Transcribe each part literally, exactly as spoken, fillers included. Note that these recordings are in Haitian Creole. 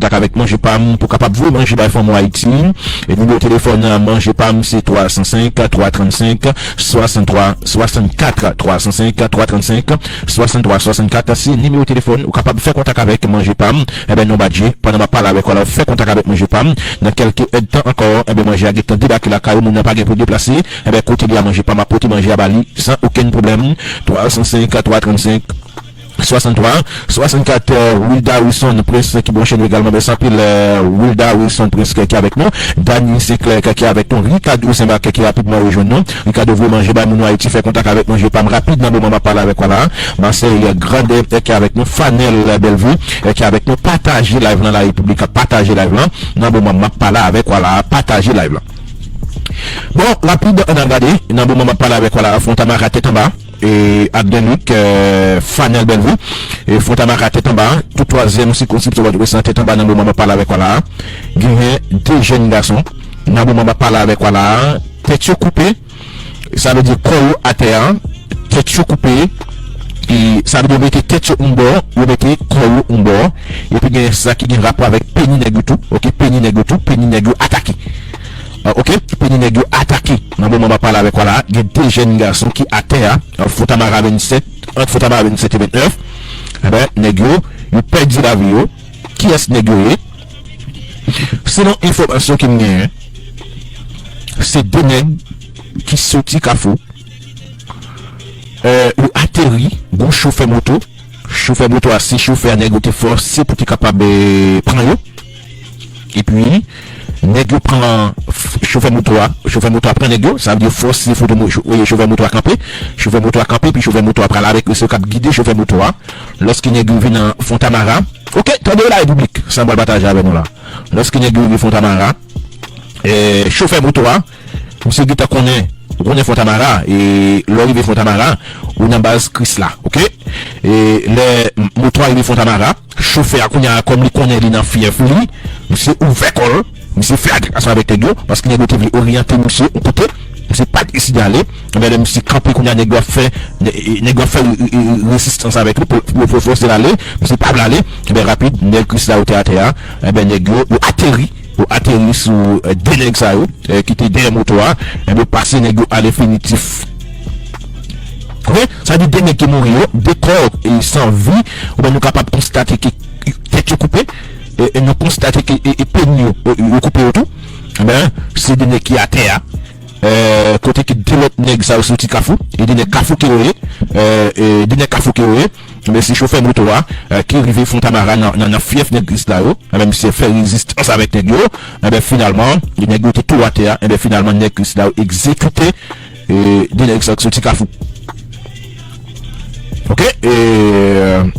kontak avèk Manje Pam pou kapab voye manje bay fanm ou Ayiti. E nimewo telefòn Manje Pam se twa san senk, twa trannsenk, swasanntwa swasannkat, twa san senk, twa trannsenk, swasanntwa swasannkat, se nimewo telefòn ou kapab fè kontak avèk Manje Pam. Enben, non, Badji, pandan m ap pale avèk ou la, fè kontak avèk Manje Pam. Nan kèlke èdtan ankò, enben, manje a gentan debake lakay ou, moun nan pa gen pou deplase. Enben, kote li a, Manje Pam ap pote manje a ba li san okenn pwoblèm. Twa san senk, twa trannsenk, swasanntwa swasannkat. Wilda Wilson Prince ki branche nou egalman, mèsi anpil. Wilda Wilson Prince ki avèk nou, Dany Sinclair ki avèk nou, Ricardo Senbak ki rapidman rejwenn nou. Ricardo voye manje bay moun Ayiti, fè kontak avèk Manje Pam rapid nan moman m ap pale avèk ou la. Marseille Grande ki avèk nou, Fanel Bellevue ki avèk nou. Pataje live lan, la Repiblik, pataje live lan nan moman m ap pale avèk ou la. Pataje live lan. Bon, rapid, ann al gade nan moman m ap pale avèk ou la. Fontamara tèt anba, e Abdenwick, e Fanel Bellevue, e Fontamara tèt anba, tout twazyèm sikonskripsyon Pòtoprens tèt anba nan moman m ap pale avèk ou la. Genyen de jèn gason nan moman m ap pale avèk ou la, tèt yo koupe, sa vle di kò yo atè a, tèt yo koupe, e sa vle di yo mete tèt yo yon bò, yo mete kò yo yon bò, epi gen sa ki gen rapò avèk peni nèg yo tou, oke, peni nèg yo tou, peni nèg yo atake. Ah, oke, peni nèg yo atake. Nan moman m ap pale avèk ou la, gen de jèn gason ki atè a, an Fontamara vennsèt, ant Fontamara vennsèt e ventnèf. Enben, nèg yo, yo pèdi lavi yo. Kiyès nèg yo ye? Selon enfòmasyon ke m genyen, se de nèg ki soti Kafou, e, yo ateri, gon chofè moto. Chofè moto a, se chofè a, nèg yo te fòse pou te kapab, e, pran yo. Epi, nèg yo pran f-, chofè moto a, chofè moto a pran nèg yo, sa vle di yo fòse foto mo-, cho-, e, chofè moto a kanpe, chofè moto a kanpe, epi chofè moto a pral avèk yo, se yo k ap gide chofè moto a. Lòske nèg yo vin nan Fontamara, oke, tande la Repiblik, sa m pral pataje avè nou la. Lòske nèg yo rive Fontamara, e, chofè moto a, misye gentan konnen, ou konnen Fontamara, e lè w rive Fontamara, ou nan baz Krisla, oke? E lè m-, moto a rive Fontamara, chofè a kounye a, kòm li konnen li nan fyèf li, misye ouvè kò l, misye fè atakasyon avèk nèg yo, paske nèg yo te vle oryante misye yon kote, misye pa t deside ale. Enben, lè misye kanpe kounye a, nèg yo ap fè, nè-, e, nèg yo ap fè, e, e, rezistans avèk li pou, pou, pou fòse l ale, misye pa vle ale. Enben, rapid, nèg Krisla yo te atè a, enben, nèg yo, yo ateri, yo ateri sou, e, de nèg sa yo, e, ki te dèyè moto a, enben, pase nèg yo a lenfinitif. Oke? Sa di de nèg ki mouri yo, de kò, e, san vi, oubyen nou kapab konstate ke tèt yo koupe, e, e nou konstate ke, e, e peni yo, e, yo koupe yo tou. Enben, se de nèg ki atè a. E, kote ke de lòt nèg sa yo soti Kafou, e de nèg Kafou ke yo ye, e, e de nèg Kafou ke yo ye, men se chofè moto a, e, ki rive Fontamara nan, nan, nan fyèf nèg Krisla yo, enben misye fè rezistans avèk nèg yo, enben finalman, nèg yo te tou atè a, enben finalman nèg Krisla yo egzekite, e, de nèg sa yo ki soti Kafou. Oke, e,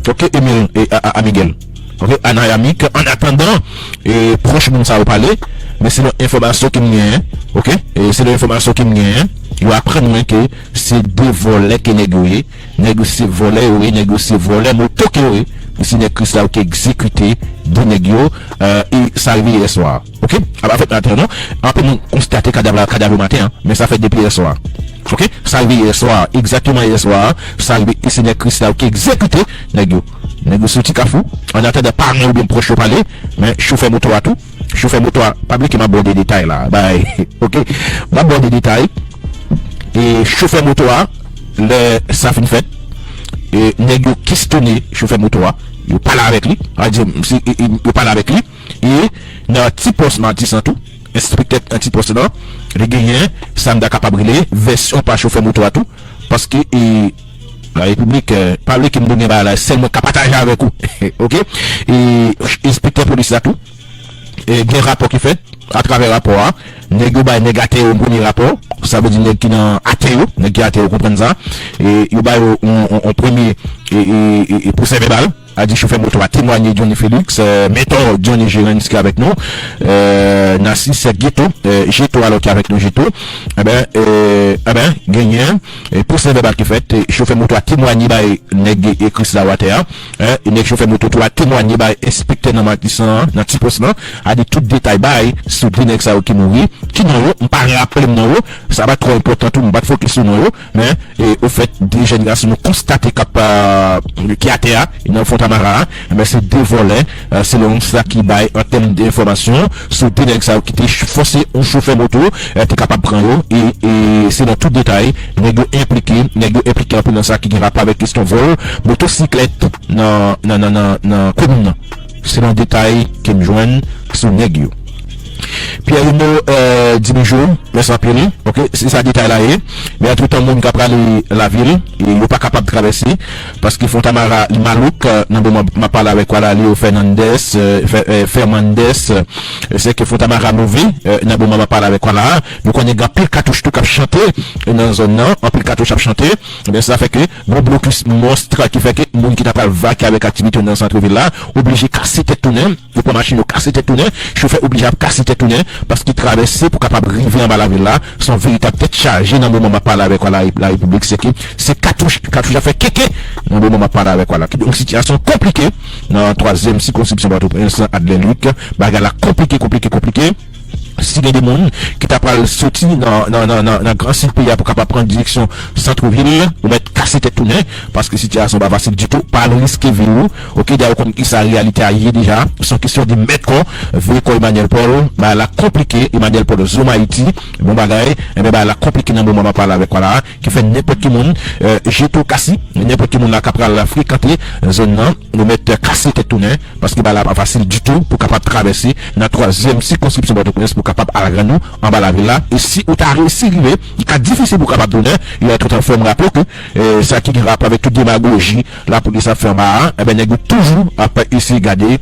oke, Emil, e, a, a, a Miguel. Oke, Anayamik, an atandan, e, pwòch moun sa yo pale, men selon enfòmasyon ke m genyen, oke, e, selon enfòmasyon ke m genyen, yo aprann mwen ke se de vòlè ke nèg yo ye, nèg yo se vòlè yo ye, nèg yo se vòlè moto ke yo ye, e se nèg Krisla yo ki egzekite de nèg yo, e, e sa rive yè swa. Oke? A pa fèt maten non. Anpil moun konstate kadav la, kadav yo maten an, men sa fèt depi yè swa. Oke? Sa rive yè swa, egzakteman yè swa, sa rive e se nèg Krisla yo ki egzekite nèg yo. Nèg yo soti Kafou, an atandan paran oubyen pwòch yo pale, men chofè moto a tou, chofè moto a, pa bliye m ap ba w de detay la, bay, oke? M ap ba w de detay, e chofè moto a, lè sa fin fèt, e nèg yo kestyone chofè moto a, yo pale avèk li, a di, si, e, e, yo pale avèk li, e nan ti pòs Matisan tou, enspektè nan ti pòs lan, li genyen sa m ta kapab rele vèsyon pa chofè moto a tou, paske, e, la Repiblik, e, pa vle ke m gen bagay la, sèl mwen ka pataje avèk ou, oke? E enspektè polis la tou, e gen rapò ki fèt, atravè rapò a, nèg yo bay nèg atè yo yon premye rapò, sa vle di nèg ki nan atè yo, nèg ki atè yo konprann sa, e yo ba yo yon, yon, yon premye, e, e, e, e pwosè vèbal, a di chofè moto a temwanye Johnny Felix, e, mentò Johnny Gerens ki avèk nou, e, Nasis Geto, e, Jeto alò ki avèk nou, Jeto, enben, e, enben, genyen, e, pwosè vèbal ki fèt, e, chofè moto a temwanye bay nèg e Krisla yo atè a, e, e nèg chofè moto tou a temwanye bay enspektè nan Matisan an, nan ti pòs lan, a di tout detay bay sou de nèg sa yo ki mouri, ki non yo, m pa raple m non yo, sa pa twò enpòtan tou, m pa t fokis sou non yo, men, e, ofèt, de jèn gason nou konstate k ap, e, ki atè a, nan Fontamara a, enben, se de vòlè, e, selon sa ki bay an tèm de enfòmasyon, sou de nèg sa yo ki te ch-, fòse yon chofè moto, e, te kapab pran yo, e, e, selon tout detay, nèg yo enplike, nèg yo enplike anpil nan sa ki gen rapò avèk kesyon vòl motosiklèt nan, nan, nan, nan, nan komin nan. Selon detay ke m jwenn sou nèg yo. Pierre Remo, euh, Dimijo, mèsi anpil. Ok, se sa detay la ye. Men antretan, moun k ap prale lavil, e yo pa kapab travèse, paske Fontamara, li malouk, euh, nan moman m ap pale avèk ou la, Leo Fernandez, euh, Fe-, euh, Fernandez, euh, se ke Fontamara move, euh, nan moman m ap pale avèk ou la. Nou konnen gen anpil katouch tou k ap chante, euh, nan zòn nan, anpil katouch ap chante. Ebyen, sa fè ke gon blokis monstre ki fè ke moun ki ta pral vake avèk aktivite yo nan sant vil la oblije kase tèt tounen. Yo pran machin yo kase tèt tounen, chofè oblije ap kase tèt tounen, paske travèse pou kapab rive anba lavil la, se yon veritab tèt chaje nan moman m ap pale avèk ou la, la Repiblik, se ke se katouch, katouch ap fè keke nan moman m ap pale avèk ou la. Kidonk, sitiyasyon konplike nan twazyèm sikonskripsyon Pòtoprens, Adler Luc, bagay la konplike, konplike, konplike. Si gen de moun ki ta pral soti nan, nan, nan, nan, nan gran sid peyi a pou kapab pran direksyon sant vil, ou mèt kase tèt tounen, paske sitiyasyon pa fasil ditou, pa al riske vi w, ok, dayè ou konn kisa reyalite a ye deja, se yon kesyon de mèt kò, vye kò Emmanuel Paul, bagay la konplike, Emmanuel Paul Zoom Haïti, bon bagay, enben bagay la konplike nan moman m ap pale avèk ou la, ki fè nenpòt ki moun, euh, jete w kasi, nenpòt ki moun la ka pral frekante zòn nan, nou mèt kase tèt tounen, paske bagay la pa fasil ditou pou kapab travèse nan twazyèm sikonskripsyon Pòtoprens pou kapab al rann ou anba lavil la. E si ou ta resi rive, li ka difisil pou kapab tounen. E antretan, fò m raple w ke, eh, sa ki gen rapò avèk tout demagoji lapolis ap fè anba a, enben, nèg yo toujou ap eseye gade,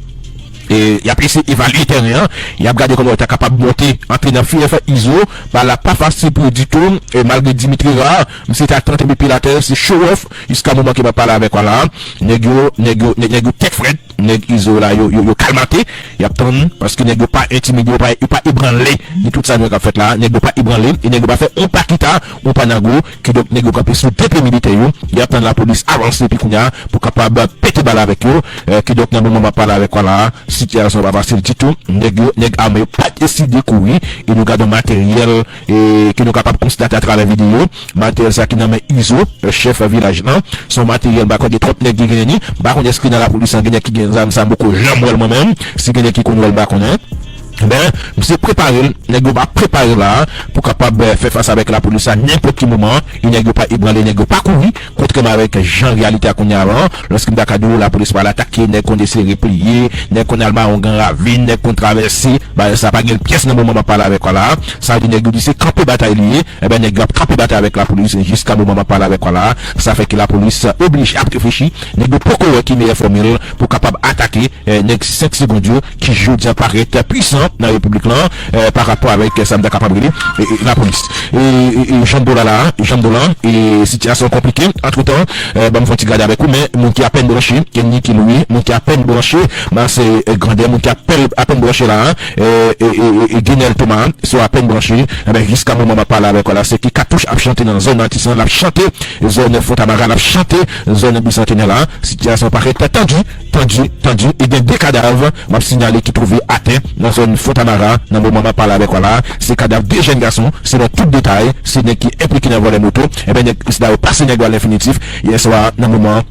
e y ap eseye evalye tèren an, y ap gade kòman yo ta kapab monte, antre nan fyèf Izo, bagay la pa fasil pou yo ditou, e malgre Dimitri Rare, misye te ak trant mil pye atè, se show off, jiska moman ke m ap pale avèk ou la, nèg yo, nèg yo, nèg, nèg yo tèt frèt, nèg Izo la, yo, yo, yo kalmate, y ap tann, paske nèg yo pa entimide, yo pa, yo pa ebranle de tout sa nou wè k ap fèt la, nèg yo pa ebranle, e nèg yo pa fè on pa kita, on pa nago, kidonk nèg yo kanpe sou de pye militè yo, y ap tann lapolis avanse epi kounye a pou kapab pete bal avèk yo, eh, kidonk nan moman m ap pale avèk ou la, sitiyasyon pa fasil ditou, nèg yo, nèg ame yo pa deside kouri, e nou gade yon materyèl, e ke nou kapab konstate atravè videyo, materyèl sa ki nan men Izo, eh, chèf vilaj lan, se yon materyèl, m pa kwè gen twòp nèg ki genyen li, m pa konn èske nan lapolis lan gen nèg ki gen zam sa, m poko janm wè l mwen menm, si gen nèg ki konn wè l, m pa konnen. Ben, misye prepare l, nèg yo pa prepare la pou kapab, eh, fè fas avèk lapolis la nenpòt ki moman, e nèg yo pa ebranle, nèg yo pa kouri, kontrèman avèk jan reyalite a kounye a lan, lòske m ta ka di w lapolis pral atake, nèg konn eseye repliye, nèg konn al mawon gran ravin, nèg konn travèse, bagay sa pa gen pyès nan moman m ap pale avèk ou la, sa vle di nèg yo di se kanpe batay li ye, enben nèg yo ap kanpe batay avèk lapolis jiska moman m ap pale avèk ou la, sa fè ke lapolis oblije ap reflechi, nèg yo poko wè ki meyè fòmil pou kapab atake, eh, nèg senk segonn yo ki jodi a parèt pwisan nan repiblik lan, eh, pa rapò avèk sa m ta kapab rele, eh, eh, lapolis. E, e, e, jan m di w la la, jan m di w la, e sitiyasyon konplike. Antretan, eh, ban m fè yon ti gade avèk ou, men moun ki apèn branche, e Nicky Louis, moun ki apèn branche, Marseille, eh, Grandè, moun ki apèn, apèn branche la, eh, e, e, e, e Guinel Thomas, se yo apèn branche, enben, jiska moman m ap pale avèk ou la, se ke katouch ap chante nan zòn Matisan, l ap chante zòn Fontamara, l ap chante zòn Bisantenè la, sitiyasyon parèt tandi, tandi, tandi, e gen de kadav, m ap siyale, ki twouve atè nan zòn Fontamara, nan moman m ap pale avèk ou la, se kadav de jèn gason, selon tout detay, se nèg ki enplike nan vòlè moto, enben, nèg, se la yo pase nèg yo a lenfinitif, yè swa, nan moman,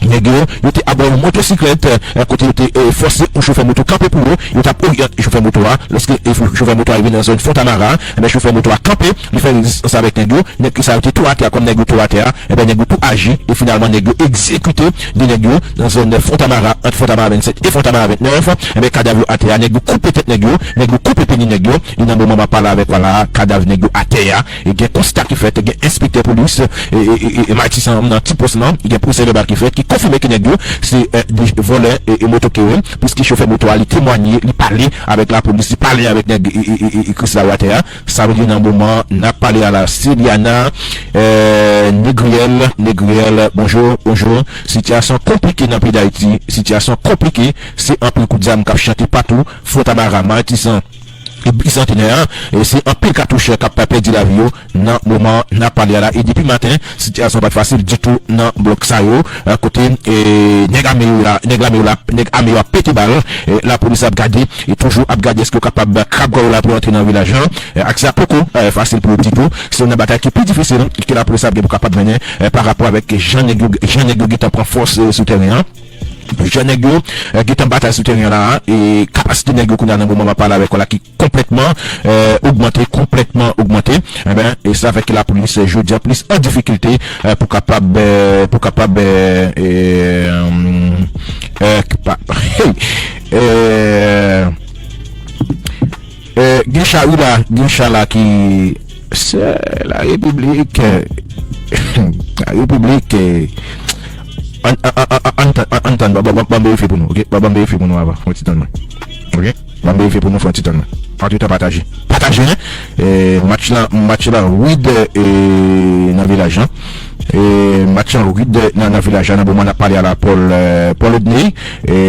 nèg yo, yo te abò yon motosiklèt, eh, kote yo te, eh, fòse yon chofè moto kanpe pou yo, yo t ap oryante chofè moto a, lòske, eh, chofè moto a rive nan zòn Fontamara, enben, chofè moto a kanpe, li fè rezistans avèk nèg yo, nèg sa yo te tou atè a, kòm nèg yo tou atè a, enben, nèg yo tou aji, e finalman, nèg yo egzekite de nèg yo nan zòn Fontamara, ant Fontamara vennsèt e Fontamara vennèf, enben, kadav yo atè a, nèg yo koupe tèt nèg yo, nèg yo koupe peni nèg yo, e nan moman m ap pale avèk ou la, kadav nèg yo atè a, e gen konsta ki fèt, gen enspektè polis, e, e, e, e Matisan nan ti pòs lan, gen pwosè vèbal ki fèt, ki konfime ke nèg yo, se, eh, de vòlè e, e moto ke yo, piske chofè moto a, li temwanye, li pale avèk lapolis, li pale avèk nèg, e, e, e, e, e Krisla yo atè a, Sa vle di nan moman n ap pale a la, Celiana, euh, Negriel, Negriel, bonjou, bonjou. Sitiyasyon konplike nan peyi Dayiti, sitiyasyon konplike, se anpil kout zam k ap chante patou, Fontamara, Matisan, e bisantenè an, e se anpil katouch k ap pèdi lavi yo nan moman n ap pale a la. E depi maten, sitiyasyon pa t fasil ditou nan blòk sa yo, e, kote, e, nèg ame yo la, nèg lame yo la, nèg ame yo ap pete bal, e, lapolis ap gade, e toujou ap gade èske yo kapab krab kò yo la pou yo antre nan vilaj lan. E, aksè a poko, e, fasil pou yo ditou. Se youn nan batay ki pi difisil ke lapolis ap gen pou kapab mennen, e, pa rapò avèk jan nèg yo, jan nèg yo gentan pran fòs, e, sou teren an. Jan nèg yo, e, gentan batay sou teren an la, e kapasite nèg yo kounye a nan moman m ap pale avèk ou la ki konplètman, e, ogmante, konplètman ogmante, enben, e sa fè ke lapolis, e, jodi a plis an difikilte, e, pou kapab, e, pou kapab, e, e, e, pa, e, e, gen cha wi la, gen cha la ki, se la repiblik, la repiblik, e, an, an, an, an, an, an, an, tann, ban, ban, ban, ban m verifye pou nou, ok? Ban, ban m verifye pou nou avan, fè yon ti tann mwen. Ok? Ban m verifye pou nou, fè yon ti tann mwen. Antretan, pataje. Pataje, hein? E, match la, match la rid, e, nan vilaj lan. E, match lan rid nan, nan vilaj lan, nan moman n ap pale a la, Paul, e, Paul Odney, e,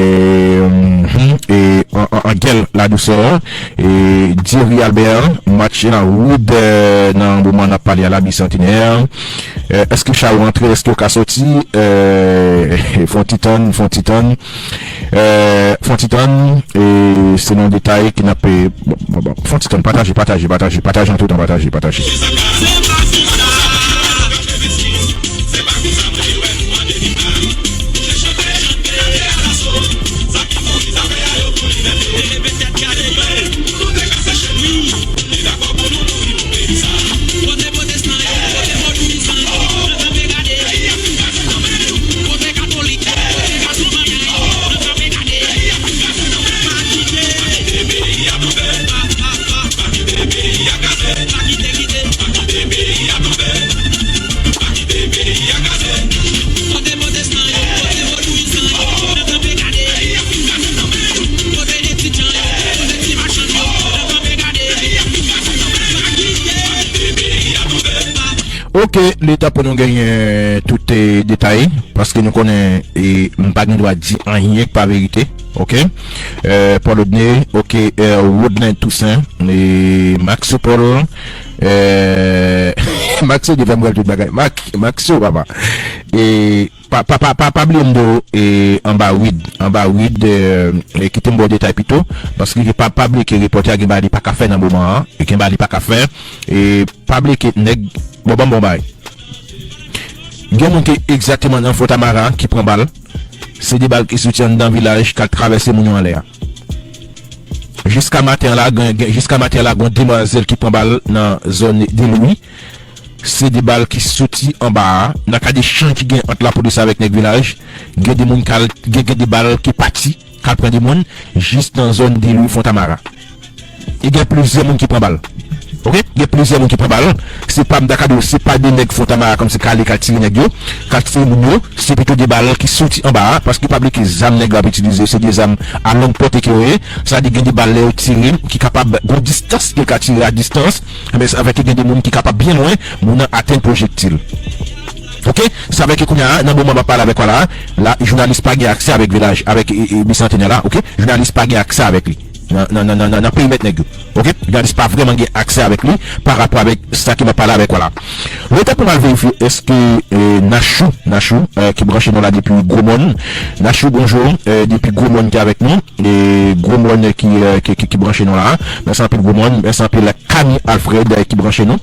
mhm, e, an, an, Angel Ladousè, e, Diery Albert, match lan rid, e, nan moman n ap pale a la, Bisantinè. E, èske cha yo antre, èske yo ka soti? E, fè yon ti tann, fè yon ti tann. E, fè yon ti tann, e, se nan detay ke n ap, e, bon, bon, bon, fè yon ti tann, pataje, pataje, pataje, pataje antretan, pataje, pataje. Ok, li tan pou nou genyen tout, e, detay, paske nou konnen, e, m pa gen dwa di anyen k pa verite, ok? E, Paul Odney, ok, e, Rodney Toussaint, e, Maxo Paul, e, Maxo di fè m wè tout bagay. Max, Maxo, papa. E, pa, pa, pa, pa, pa bliye m di w, e, anba rid, anba rid, e, e, kite m ba w detay pito, paske pa, pa bliye ke repòtè a gen bagay li pa ka fè nan moman an, e gen bagay li pa ka fè, e, pa bliye ke nèg, bon, ban m ba w bagay. Gen moun ki egzakteman nan Fontamara ki pran bal, se de bal ki soti anndan vilaj k al travèse moun yo anlè a. Jiska maten an la, gen, gen, jiska maten an la, gen yon demwazèl ki pran bal nan zòn de Lwi. Se de bal ki soti anba a, nan kad echanj ki gen ant lapolis avèk nèg vilaj, gen de moun k al, gen, gen de bal ki pati, k al pran de moun, jis nan zòn de Lwi Fontamara. E gen plizyè moun ki pran bal. Ok? Gen plizyè moun ki pran bal. Se pa, m ta ka di w, se pa de nèg Fontamara kòmsi k ale k al tire nèg yo, k al tire moun yo. Se pito de bal ki soti anba a, paske pa bliye ke zam nèg la ap itilize, se de zam a long pòte ke yo ye. Sa di gen de bal lè yo tire, ki kapab gon distans ke l ka tire a distans. Enben, sa vle di gen de moun ki kapab byen lwen, moun nan atenn pwojektil. Ok? Sa vle di kounye a, nan moman m ap pale avèk ou la, la, jounalis pa gen aksè avèk vilaj, avèk, e, e, Bisantenè la, ok? Jounalis pa gen aksè avèk li. Nan, nan, nan, nan, nan, nan perimèt nèg yo. Ok? Jounalis pa vrèman gen aksè avèk li pa rapò avèk sa ke m ap pale avèk ou la. Letan pou m al verifye èske, e, Nachou, Nachou, e, ki branche nou la depi Gwomòn. Nachou, bonjou, e, depi Gwomòn ki avèk nou. E, Gwomòn ki, e, ki, ki, ki branche nou la. Mèsi anpil Gwomòn, mèsi anpil Kami Alfred, e, ki branche nou.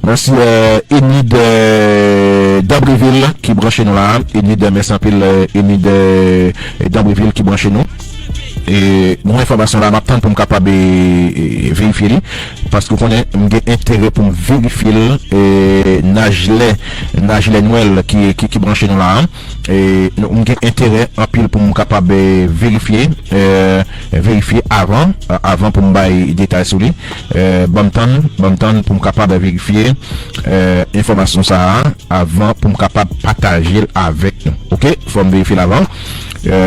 Mèsi, e, Enid, e, Dambrevil ki branche nou la. Enid, mèsi anpil, e, Enid, e, Dambrevil ki branche nou. E, bon, enfòmasyon la, m ap tann pou m kapab, e, e, verifye li. Paske w konnen, m gen enterè pou m verifye l. E, Najlè, Najlè Nwèl ki, ki, ki branche nou la. E, nou, m gen enterè anpil pou m kapab, e, verifye, e, verifye avan, a-, avan pou m bay detay sou li. E, ban m tann, ban m tann pou m kapab verifye, e, enfòmasyon sa a avan pou m kapab pataje l avèk nou. Ok? Fò m verifye l avan. E,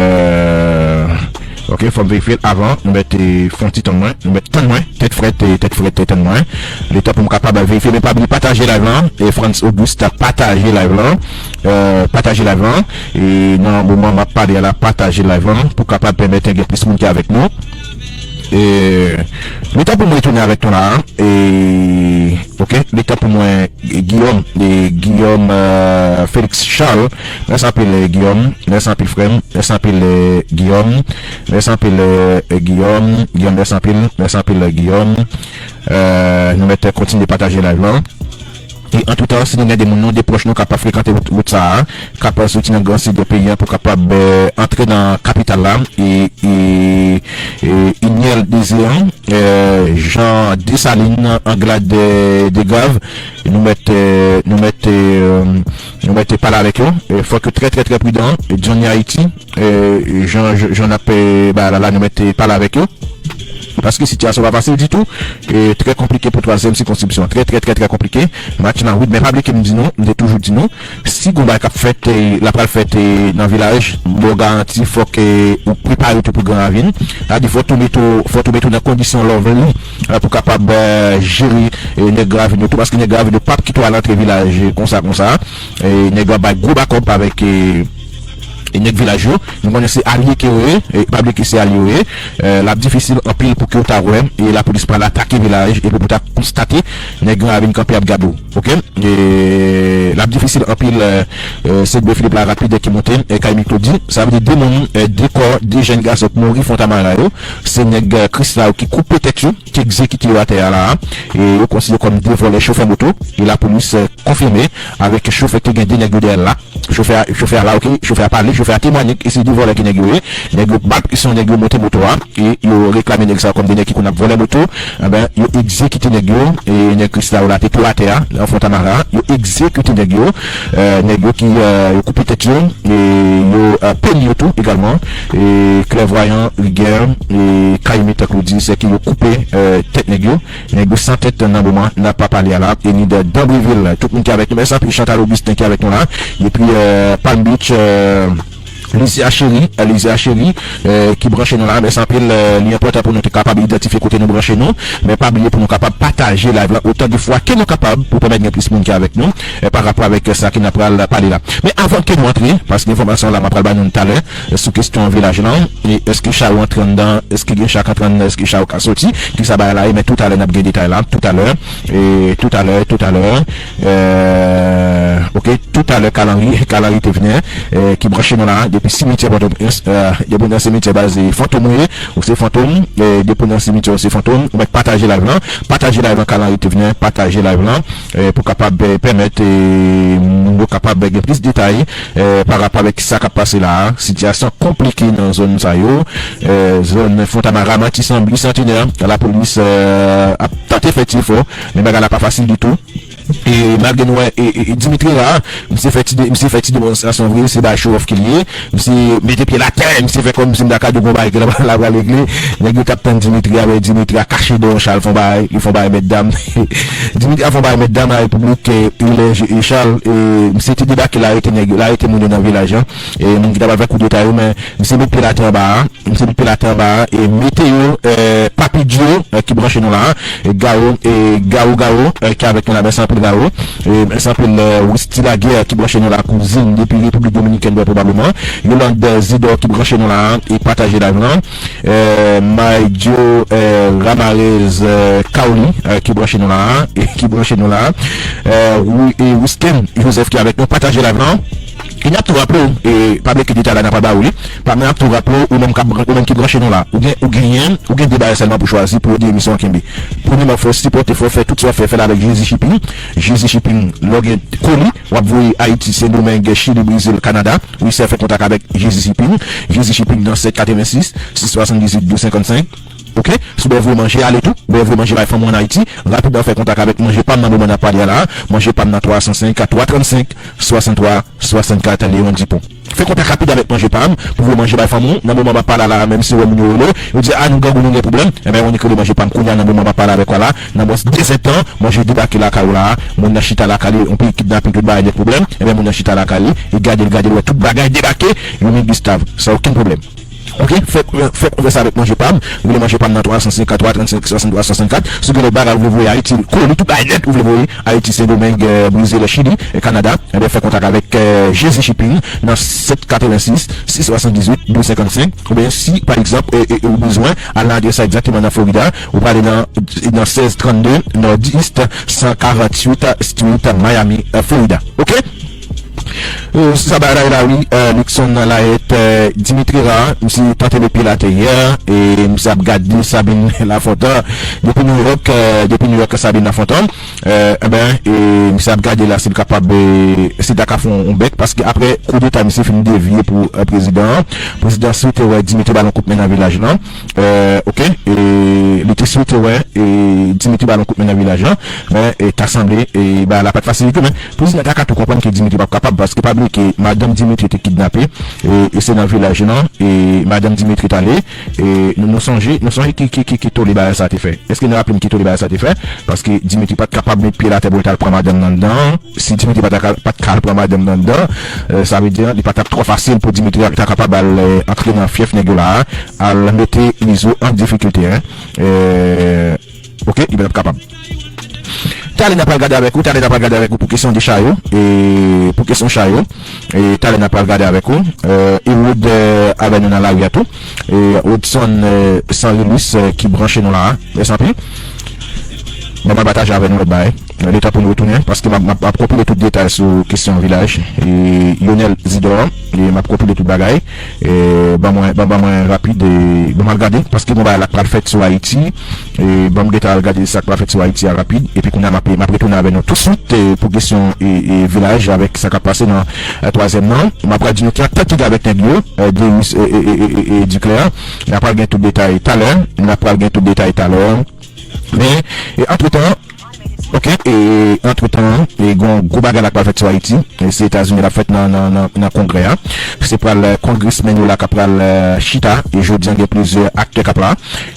ok, fò m verifye l avan. Nou mèt, e, fè yon ti tann mwen. Nou mèt tann mwen. Tèt frèt, e, tèt frèt, e, tann mwen. Letan pou m kapab verifye. Men pa bliye pataje live lan. E Frantz Auguste pataje live lan. E, pataje live lan. E nan moman m ap pale a la, pataje live lan pou kapab pèmèt gen plis moun ki avèk nou. E, Li tan pou mwen retounen avèk nou la. E, ok, li tan pou mwen, Guillaume, e, Guillaume, euh, Félix Charles. Mèsi anpil, e, Guillaume. Mèsi anpil, frè m. Mèsi anpil, e, Guillaume. Mèsi anpil, e, e, Guillaume. Guillaume, mèsi anpil. Mèsi anpil, e, Guillaume. Euh, nou mèt kontinye pataje live lan. E antretan, si nou gen de moun nou, de pwòch nou k ap frekante wout, wout sa a, k ap soti nan gran sid peyi a pou kapab, eh, antre nan kapital la, e, e, e Iniel Désir, eh, Jean Dessalines, Anglade, eh, Desgraves, nou mèt, eh, nou mèt, eh, nou mèt pale avèk yo. Eh, fòk yo trè, trè, trè pridan. Johnny Haiti, eh, jan, jan, jan n ap, eh, bay la, la, nou mèt pale avèk yo. Paske sitiyasyon pa fasil ditou. E trè konplike pou twazyèm sikonskripsyon. Trè, trè, trè, trè konplike. Match lan rid, men pa bliye ke m di nou, m te toujou di nou, si gon bagay k ap fèt, e, l ap pral fèt, e, nan vilaj, m ba w garanti, fòk, e, ou prepare tou pou Gran Ravin. Sa vle di, fò tou mete w, fò tou mete w nan kondisyon lovely, e, pou kapab, e, jere, e, nèg Gran Ravin yo tou, paske nèg Gran Ravin yo p ap kite w al antre vilaj, e, konsa, konsa. E, nèg yo ap bay gwo bakòp avèk, e, e nèg vilaj yo, nou konnen se alye ke yo ye, e pa bliye ke se alye yo ye, e, l ap difisil anpil pou ke w ta wè, e lapolis pral atake vilaj, epi pou ta konstate nèg Gran Ravin kanpe ap gade w, ok? E l ap difisil anpil, e, e, se dwe Filip la rapid ki monte, e, kay Miklodi, sa vle di de moun, e, de kò, de jèn gason k mouri Fontamara yo, se nèg, e, Krisla yo ki koupe tèt yo, ki egzekite yo atè a la a, e yo konsidere kòm de vòlè chofè moto, e lapolis, e, konfime avèk chofè ki te gen de nèg yo dèyè l la. Chofè a, chofè a la, ok, chofè a pale, chofè a temwanye ke se de vòlè ki nèg yo ye. Nèg yo bat presyon, nèg yo monte moto a, e yo reklame nèg sa yo kòm de nèg ki konn ap vòlè moto. Enben, yo egzekite nèg yo, e nèg Krisla yo la te tou atè a, nan Fontamara, yo egzekite nèg yo, e, nèg yo ki, e, yo koupe tèt yo, e yo, e, penn yo tou egalman, e Klèvwayan, Rigè, e Kayimit, tankou di, se ke yo koupe, e, tèt nèg yo. Nèg yo san tèt nan moman n ap pale a la, e ni de Danbreville. Tout moun ki avèk nou, mèsi anpil Chantal Augustin ki avèk nou la. Epi, e, Palm Beach, e, Lizia Cheri, e, Lizia Cheri, e, ki branche nou la. Mèsi anpil, e, li enpòtan pou nou te kapab idantifye kote nou branche nou. Men pa bliye pou nou kapab pataje live la otan de fwa ke nou kapab pou pèmèt gen plis moun ki avèk nou, e, pa rapò avèk sa ke n ap pral pale la. Men avan ke nou antre, paske enfòmasyon la m ap pral ba nou talè, e, sou kesyon vilaj lan, e èske cha yo antre anndan, èske gen cha k antre anndan, èske cha yo ka soti, kisa bagay la ye, men toutalè n ap gen detay la, toutalè, e toutalè, toutalè, e, ok, toutalè Kalanri, Kalanri Tevnen, e, ki branche nou la, depi simityè Pòtoprens, e, depi nan simityè baz Fantom ou ye, ou se Fantom, e, depi nan simityè ou se Fantom, ou mèt pataje live lan, pataje live lan Kalanri Tevnen, pataje live lan, e, pou kapab, e, pèmèt, e, moun yo kapab gen plis detay, e, pa rapò avèk sa k ap pase la a. Sitiyasyon konplike nan zòn sa yo, e, zòn Fontamara, Matisan, Bisantenè, lapolis, e, ap tante fè ti efò, men bagay la pa fasil ditou. E malgre nou wè, e, e, e Dimitri la, misye fè ti de, misye fè ti demonstrasyon vre, se bay show off ke l ye. Misye mete pye l atè, misye fè kòmsi m ta ka di w gon bagay ke l ap, l ap pral regle. Nèg yo t ap tann Dimitri a, men Dimitri a kache dèyè yon cha, l fè yon bagay, li fè yon bagay mèt dam. Dimitri a fè yon bagay mèt dam, la Repiblik, e, Ilèj e Chal, e misye te debake, l arete nèg yo, l arete moun yo nan vilaj lan. E moun ki t ap fè koudeta yo, men misye met pye l atè anba a. Misye met pye l atè anba a, e mete yo, e, Papi Djo, e, ki branche nou la, e Garo, e Garo, Garo, e, ki avèk nou la, mèsi anpil Garo, e mèsi anpil, e, Wisty Laguerre ki branche nou la, kouzin depi Repiblik Dominikèn, byen pwobableman, Yolande Zidor ki branche nou la, e pataje live lan, e, Maïdio, e, Ramarez, e, Kaoli, e, ki branche nou la, e ki branche nou la, e, Wi-, e, Wisken Joseph ki avèk nou, pataje live lan. E n ap tou raple w, e pa bliye ke detay la n ap ba ou li. Pa, n ap tou raple w, ou menm k ap bran-, ou menm ki branche nou la. Ou gen, ou genyen, ou gen de bagay sèlman pou chwazi pou ede emisyon an kenbe. Premyèman, fò w sipòte, fò w fè tout sa w fè, fè l avèk Jezi Shipping. Jezi Shipping, lè w gen koli, w ap voye Ayiti, Sendomeng, Chili, Brezil, Kanada. Wi, se fè kontak avèk Jezi Shipping. Jezi Shipping nan sèt katrevensis, sis swasanndizuit, douz senkannsenk. Ok? Si w bezwen voye manje ale tou, ou bezwen voye manje bay fanmi w ann Ayiti, rapidman fè kontak avèk Manje Pam nan moman n ap pale a la. Manje Pam nan twa san senk, twa trannsenk, swasanntwa, swasannkat, Leon Dupont. Fè kontak rapid avèk Manje Pam pou voye manje bay fanmi w nan moman m ap pale a la, menm si w wè moun yo rele, yo di, "A, nou grangou, nou gen pwoblèm." Enben, ou annik rele Manje Pam kounye a nan moman m ap pale avèk ou a la, nan mwens de zèdtan, manje debake lakay ou la, moun nan chita lakay li, yon peyi kidnaping, tout bagay nèt pwoblèm. Enben, moun nan chita lakay li, li gade, li gade, li wè tout bagay debake, Youmi Gustave, san okenn pwoblèm. Ok, fè, fè konfyans avèk Manje Pam. Rele Manje Pam nan twa san senkanntwa trannsenk swasanntwa swasannkat. Si w gen lòt bagay ou vle voye Ayiti, koli, tout bagay nèt ou vle voye Ayiti, Sendomeng, eh, Brezil, Chili, eh, Kanada, enben fè kontak avèk eh, Jezi Shipping nan sèt katrevensis sis swasanndizuit douz senkannsenk. Oubyen si, pa egzanp, eh, eh, ou bezwen al nan adrès la egzakteman nan Florida, ou prale nan, nan sèz trannde Northeast san karanntuit Street, Miami, eh, Florida. Ok? Euh, sa bagay la wi, euh, Nixon Laet, euh, Dimitri Ra, misye tante met pye l atè yè, e misye ap gade Sabine Lafontant. Depi New York, euh, depi New York, Sabine Lafontant, euh, enben, e misye ap gade la si l kapab, euh, si l ta ka fè yon bèk, paske apre koudeta misye fin devye pou, euh, prezidan an, prezidan an swete wè Dimitri ba l yon kout men nan vilaj lan. Euh, ok, e li te swete wè, e Dimitri ba l yon kout men nan vilaj lan, men, e ta sanble, e bagay la pa t fasilite, men Prezidan ta ka tou konprann ke Dimitri p ap kapab, paske pa bliye ke madanm Dimitri te kidnape, e, e se nan vilaj lan, e madanm Dimitri t ale, e nou, nou sonje, nou sonje ki, ki, ki, ki tole bagay sa te fè. Èske nou raple n ki tole bagay sa te fè? Paske Dimitri pa t kapab met pye l atè pou l t al pran madanm nan anndan. Si Dimitri pa t ka, pa t ka al pran madanm nan anndan, e, sa vle di, li pa t ap twò fasil pou Dimitri ta kapab al, e, antre nan fyèf nèg yo la a, al mete Izo an difikilte, en. E, Ok, li p ap kapab. Talè n ap pral gade avèk ou, talè n ap pral gade avèk ou pou kesyon de cha yo, e pou kesyon cha yo, e talè n ap pral gade avèk ou, e, Ewood, e, avè nou nan lari a tou, e Rodson, e, Sanrilis, e, ki branche nou la a, mèsi anpil. Bon, m ap pataje avè nou lòt bagay. Letan pou nou retounen, paske m ap, m ap, m ap konpile tout detay sou kesyon vilaj, e Yonel Zidor, e m ap konpile tout bagay. E, ban mwen, ban, ban mwen rapid, e, ban m al gade, paske gon bagay la k pral fèt sou Ayiti. E, ban m gentan al gade sa k pral fèt sou Ayiti a rapid. Epi kounye a, m ap, m ap retounen avè nou touswit, e, pou kesyon, e, e, vilaj avèk sa k ap pase nan, e, twazyèm nan. M ap pral di nou ki antant ki gen avèk nèg yo, e, Darius, e, e, e, e, e, e Duclair. N ap pral gen tout detay talè. N ap pral gen tout detay talè. Men, e, antretan, Ok, e antretan, e gon gwo bagay la k pral fèt sou Ayiti. E se Etazini l ap fèt nan, nan, nan, nan Kongrè a. Se pral, e, kongresmenn yo la k ap pral, e, chita. E jodi a, gen plizyè aktè k ap la.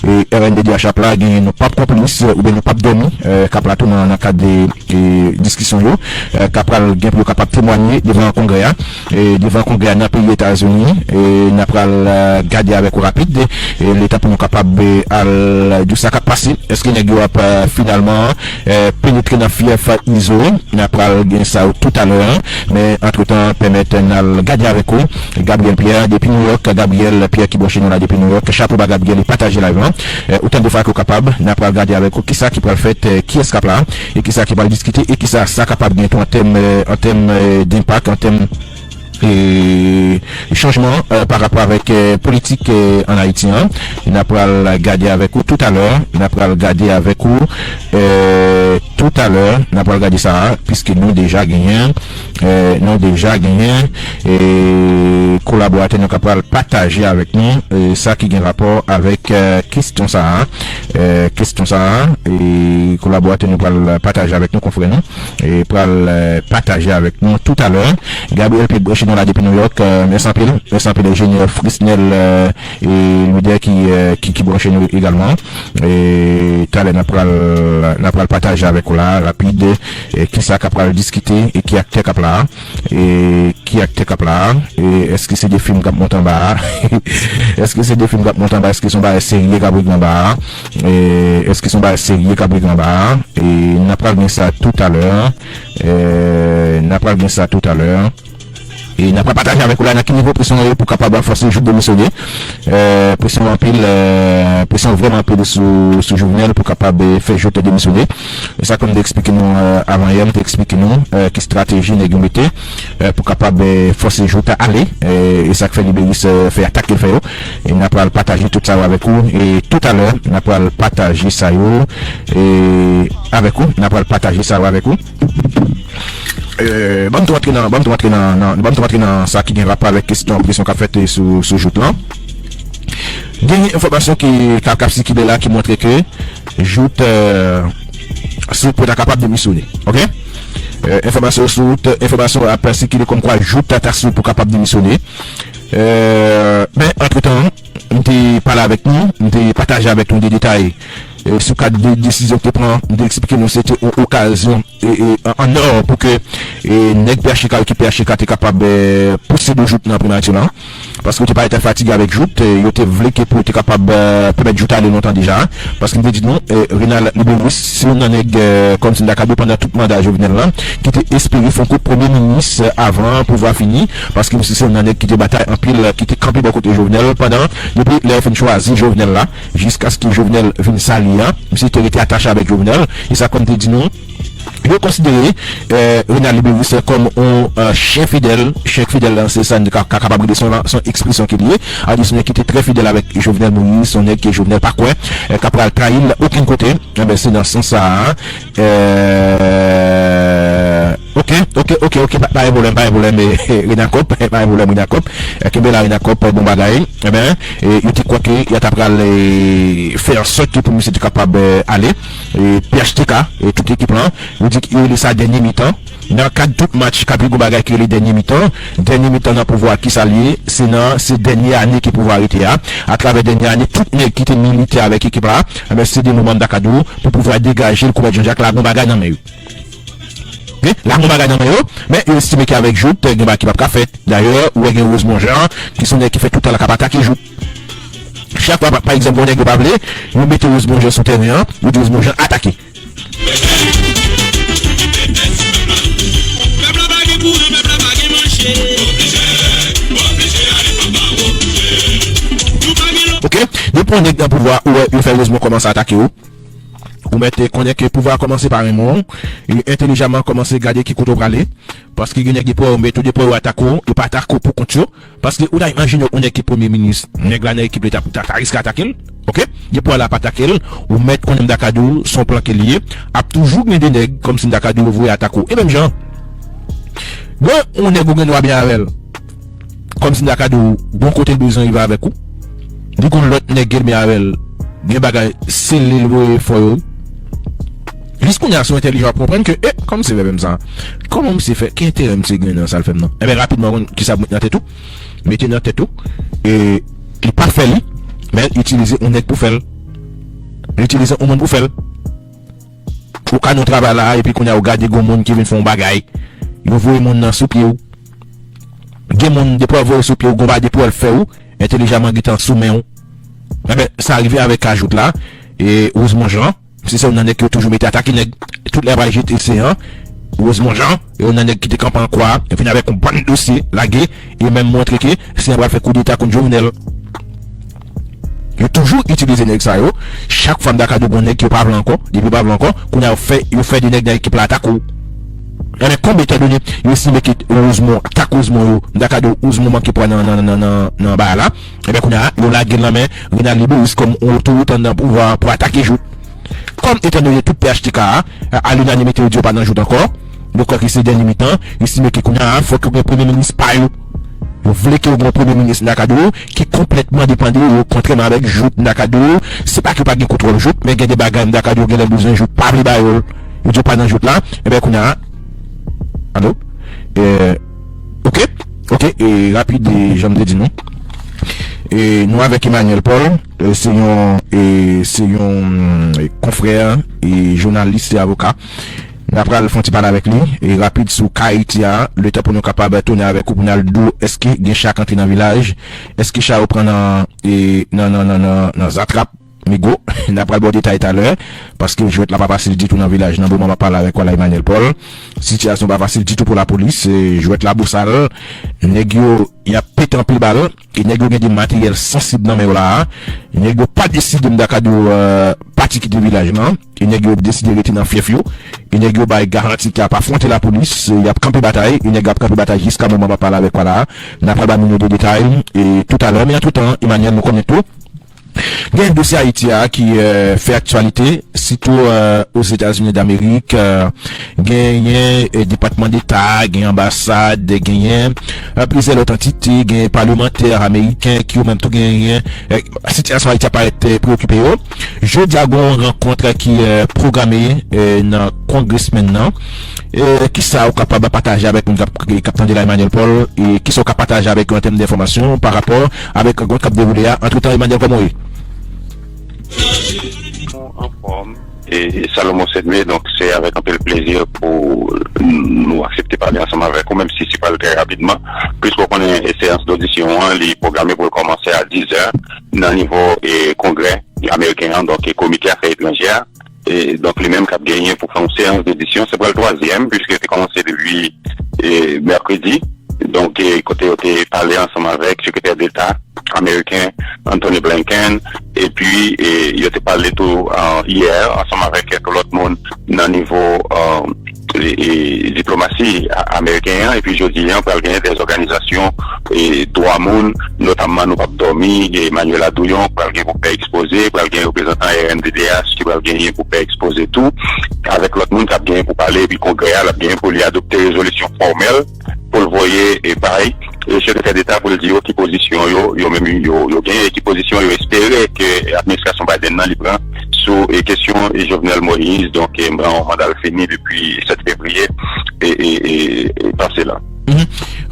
E R N D D H ap la, genyen nou p ap konplis, e, oubyen nou p ap dòmi, e, k ap la tou nan, nan kad de, e, diskisyon yo, e, k ap pral gen pou yo kapab temwanye devan Kongrè a. E devan Kongrè a nan peyi Etazini, e n ap pral, e, gade avèk ou rapid, e letan pou nou kapab, e, al di w sa k ap pase. Èske nèg yo ap, e, finalman, e, penetre nan fyèf Izo? N ap pral gen sa yo toutalè. Men antretan, pèmèt n al gade avèk ou Gabriel Pierre depi Nouyòk. Gabriel Pierre ki branche nou la depi Nouyòk. Chapo ba Gabriel, e pataje live lan, e, otan de fwa ke w kapab. N ap pral gade avèk ou kisa ki pral fèt, e, kiyès k ap la, e kisa ki pral diskite, e kisa sa kapab gen tou an tèm, e, an tèm, e, denpak, an tèm e, chanjman, e, pa rapò avèk, e, politik, e, ann Ayiti an. N ap pral gade avèk ou toutalè. N ap pral gade avèk ou, e, toutalè. N ap pral gade sa a, piske nou deja genyen, e, nou deja genyen, e, kolaboratè nou k ap pral pataje avèk nou, e, sa ki gen rapò avèk, e, kesyon sa a. E, kesyon sa a, e, kolaboratè nou pral pataje avèk nou, konfrè nou, e pral, e, pataje avèk nou toutalè. Gabriel Pierre branche nou la depi Nouyòk, e, mèsi anpil, mèsi anpil, enjenyè Frisnel, e, e Luder ki, e, ki, ki branche nou egalman. E talè n ap pral, n ap pral pataje avèk ou la, rapid, e kisa k ap pral diskite e ki aktè k ap la. E ki aktè k ap la a? E èske se de fim k ap monte anba a? Èske se de fim k ap monte anba? Èske se yon bagay serye k ap regle anba a? E èske se yon bagay serye k ap regle anba a? E n ap pral gen sa toutalè. E n ap pral gen sa toutalè. E n ap pral pataje avèk ou la nan ki nivo presyon an ye pou kapab fòse Jouthe demisyone. E presyon anpil, e presyon vrèman anpil sou, sou Jovenel pou kapab, e, fè Jouthe demisyone. E sa ke m te eksplike nou, e, avan yè, m te eksplike nou, e, ki estrateji nèg yo mete, e, pou kapab, e, fòse Jouthe ale, e, e sa k fè Liberis, e, fè atak ke l fè yo. E n ap pral pataje tout sa yo avèk ou. E toutalè, n ap pral pataje sa yo, e, avèk ou. N ap pral pataje sa yo avèk ou. E, ban m tou antre nan, ban m tou antre nan, nan, ban m tou antre nan sa ki gen rapò avèk kesyon presyon k ap fèt, e, sou, sou Jouthe lan. Gen enfòmasyon ki, k ap, k ap sikile la ki montre ke Jouthe, e, Jouthe ta kapab demisyone. Ok? E, enfòmasyon sou, enfòmasyon ap sikile kòmkwa Jouthe ta sou pou kapab demisyone. E, men, antretan, m te pale avèk nou, m te pataje avèk nou de detay, e, sou kad de desizyon k te pran, m te eksplike nou se te yon okazyon, e, e, an, an nò pou ke, e, nèg P H T K yo ki P H T K te kapab, e, pouse do Jouthe nan primati lan. paske yo te parèt fatige avèk Jouthe, eh, yo te vle ke pou yo te kapab, eh, pèmèt Jouthe ale lontan deja, paske m te di nou, eh, Renald Liberus, se youn nan nèg, eh, kòmsi m ta ka di w pandan tout manda Jovenel lan, ki te espere fè yon kout premye minis, eh, avan pouvwa fini, paske misye se youn nan nèg ki te batay anpil, ki te kanpe bò kote Jovenel pandan, depi lè yo fin chwazi Jovenel la, jiskaske Jovenel vin sa l ye a, misye te rete atache avèk Jovenel, e sa kòm te di nou, yo konsidere, eh, Renald Liberus kòm yon, eh, chen fidèl. Chen fidèl lan, se sa n ka, ka kapab rele son, son ekspresyon ke li ye. Alò, se yon nèg ki te trè fidèl avèk Jovenel Moïse, se yon nèg ke Jovenel pa kwè, eh, k ap pral trayi l okenn kote. Enben, se nan sans sa a, eh, ok, ok, ok, ok, pa, pa gen pwoblèm, pa gen pwoblèm, eh, eh, Renacop, pa gen pwoblèm, Renacop. Eh, kenbe la, Renacop, bon bagay. Enben, eh, yo te kwè ke yo ta pral, eh, fè ansòt ke pou misye te kapab, eh, ale. E P H T K, e tout ekip lan, yo di yo rele sa dènye mitan. Nan kad tout match, ka pi gwo bagay ki rele dènye mitan. Dènye mitan nan pouvwa, ki sa l ye? Se nan, se dènye ane ke pouvwa rete a. Atravè dènye ane, tout nèg ki te milite avèk ekip la, enben, se de moman m ta ka di w, pou pouvwa degaje l, Koumèt Jan Jak la gon bagay nan men yo. Ok? La gon bagay nan men yo, men yo estime ke avèk Jouthe, gen bagay ki p ap ka fèt. Dayè, ou wè gen Rosemond Jean, ki se yon nèg ki fè tout tan l ap atake Jouthe. Chak fwa, pa, pa egzanp, yon nèg yo pa vle, yo mete Rosemond Jean sou teren an, yo di Rosemond Jean atake. Ok, depi yon nèg nan pouvwa, ou wè, yo fè Rosemond kòmanse atake w. Ou mèt konnen ke pouvwa a kòmanse pa renmen w, e entèlijaman kòmanse gade ki kote w prale. Paske gen nèg depi yo mete w, depi yo atake w, yo pa atake w pou kont yo. Paske ou ta imajine yon nèg ki premye minis, nèg la nan ekip li ta, ta, ta riske atake l. Ok? Depi la pa atake l, ou mèt konnen m ta ka di w, se yon plan ke li ye. Ap toujou gen de nèg, kòmsi m ta ka di w, yo voye atake w. E menm jan, gen yon nèg ou gen dwa byen avè l. Kòmsi m ta ka di w, gon kote l bezwen rive avèk ou. Li gon lòt nèg ke l byen avè l. Gen bagay, se li l voye fò yo. Jis kounye a, sou entèlijan w ap konprann ke, e, kòman se vèb sa? Kòman misye fè? Ki enterè misye gen nan sa l fè m nan? Enben, rapidman, konn kisa pou met nan tèt ou? Mete nan tèt ou, e, li pa fè li, men l itilize yon nèg pou fè l. Li itilize yon moun pou fè l. Ou ka nan travay la, epi kounye a, ou gade gon moun ki vin fè yon bagay. Yo voye moun nan sou pye w. Gen moun, depi w voye sou pye w, gon bagay depi w fè ou, entèlijaman gentan sou men w. Enben, sa rive avèk ka Jouthe la, e Rosemond Jean, se, se youn nan nèg yo toujou mete atake nèg. Tout lè pral jete se an, Rosemond Jean, e youn nan nèg ki te kanpe an kwa, e vin avèk yon bann dosye, lage, e menm montre ke se an pral fè koudeta kont Jovenel. Yo toujou itilize nèg sa yo. Chak fwa m ta ka di w gon nèg ki yo pa vle ankò, depi yo pa vle ankò, kounye a yo fè, yo fè de nèg nan ekip la atake w. Enben, konbyen tan done, yo estime ke Rosemond, atak Rosemond yo, m ta ka di w Rosemond manke pran nan, nan, nan, nan, nan bagay la. Enben, kounye a, yo lage l nan men Renald Liberus kòm yon otorite anndan pouvwa pou atake Jouthe. Kòm, etan done tout P H T K a, a linanimite, yo di yo pa nan Jouthe ankò, yo kwè ke se dènye mitan, yo estime ke kounye a, fòk yo gen premye minis pa yo. Yo vle ke yo gen yon premye minis, m ta ka di w, ki konplètman depann de yo, kontrèman avèk Jouthe, m ta ka di w, se pa ke yo pa gen kontwòl Jouthe, men gen de bagay, m ta ka di w, genlè bezwen Jouthe pa vle ba yo l. Yo di yo pa nan Jouthe la, enben, kounye a, alo? Eh, ok, ok, e rapid, e jan m te di nou. E nou avèk Emmanuel Paul, e se yon, e se yon, e konfrè, e jounalis e avoka. N a pral fè yon ti pale avèk li, e rapid sou ka Ayiti a, letan pou nou kapab tounen avèk ou pou n al di w èske gen cha k antre nan vilaj, èske cha yo pran nan, e, nan, nan, nan, nan, nan zatrap Migo, n a pral ba w detay talè, paske jwèt la pa fasil ditou nan vilaj nan moman m ap pale avèk ou la, Emmanuel Paul. Sitiyasyon pa fasil ditou pou lapolis, e, jwèt la bosal, nèg yo, y ap pete anpil bal, e nèg yo gen de materyèl sansib nan men yo la a. Nèg yo pa deside, m ta ka di w, e, pati kite vilaj lan, e nèg yo deside rete nan fyèf yo, e nèg yo bay garanti ke y ap afwonte lapolis, e y ap kanpe batay, e nèg yo ap kanpe batay jiska moman m ap pale avèk ou la a. N a pral ba nou de detay, e toutalè, men antretan, Emmanuel, nou konnen tou, gen dosye Ayiti a ki, e, fè aktyalite, sitou, e, Ozetazini Damerik, e, genyen, e, Depatman Deta, gen anbasad, genyen, e, plizyè lòt antite, gen palemantè ameriken ki yo menm tou genyen, e, sitiyasyon Ayiti a parèt, e, preokipe yo. Jodi a, gen yon rankont ki, e, pwograme, e, nan Congressman nan. E, kisa ou kapab pataje avèk moun k ap, k ap tande la, Emmanuel Paul, e kisa ou ka pataje avèk yo an tèm de enfòmasyon pa rapò avèk rankont k ap dewoule a? Antretan, Emmanuel, kòman w ye? Nou anfòm. E, e Salomon Sedme, donk, se avèk anpil plezi pou nou aksepte te pale ansanm avèk ou, menm si se pral trè rapidman, piske w konnen e seyans dodisyon an, li pwograme pou l kòmanse a diz è nan nivo e Kongrè ameriken an, donk e Komite Afè Etranjè a, e donk li menm k ap genyen pou fè yon seyans dodisyon, se pral twazyèm, piske te kòmanse depi e mèkredi, donk e kote yo te pale ansanm avèk Sekretè Deta ameriken Anthony Blinken, epi e, yo te pale tou e, yè ansanm avèk kèk lòt moun nan nivo e, e, diplomasi a- ameriken an, epi jodi an pral genyen de òganizasyon e, dwa moun, notamman Nou P ap Dòmi, Emmanuel Adouyon pral gen pou fè ekspoze, pral gen reprezantan R N D D H ki pral genyen pou fè ekspoze tou, avèk lòt moun k ap genyen pou pale, epi Kongrè a l ap genyen pou li adopte rezolisyon fòmèl pou l voye e bay e Sekretè Deta pou l di yo ki pozisyon yo, yo menm yo, yo genyen, e ki pozisyon yo espere ke administrasyon Biden nan li pran sou e kesyon e Jovenel Moïse, donk e manda l fini depi sèt fevriye e, e, e, e pase la. Mhm.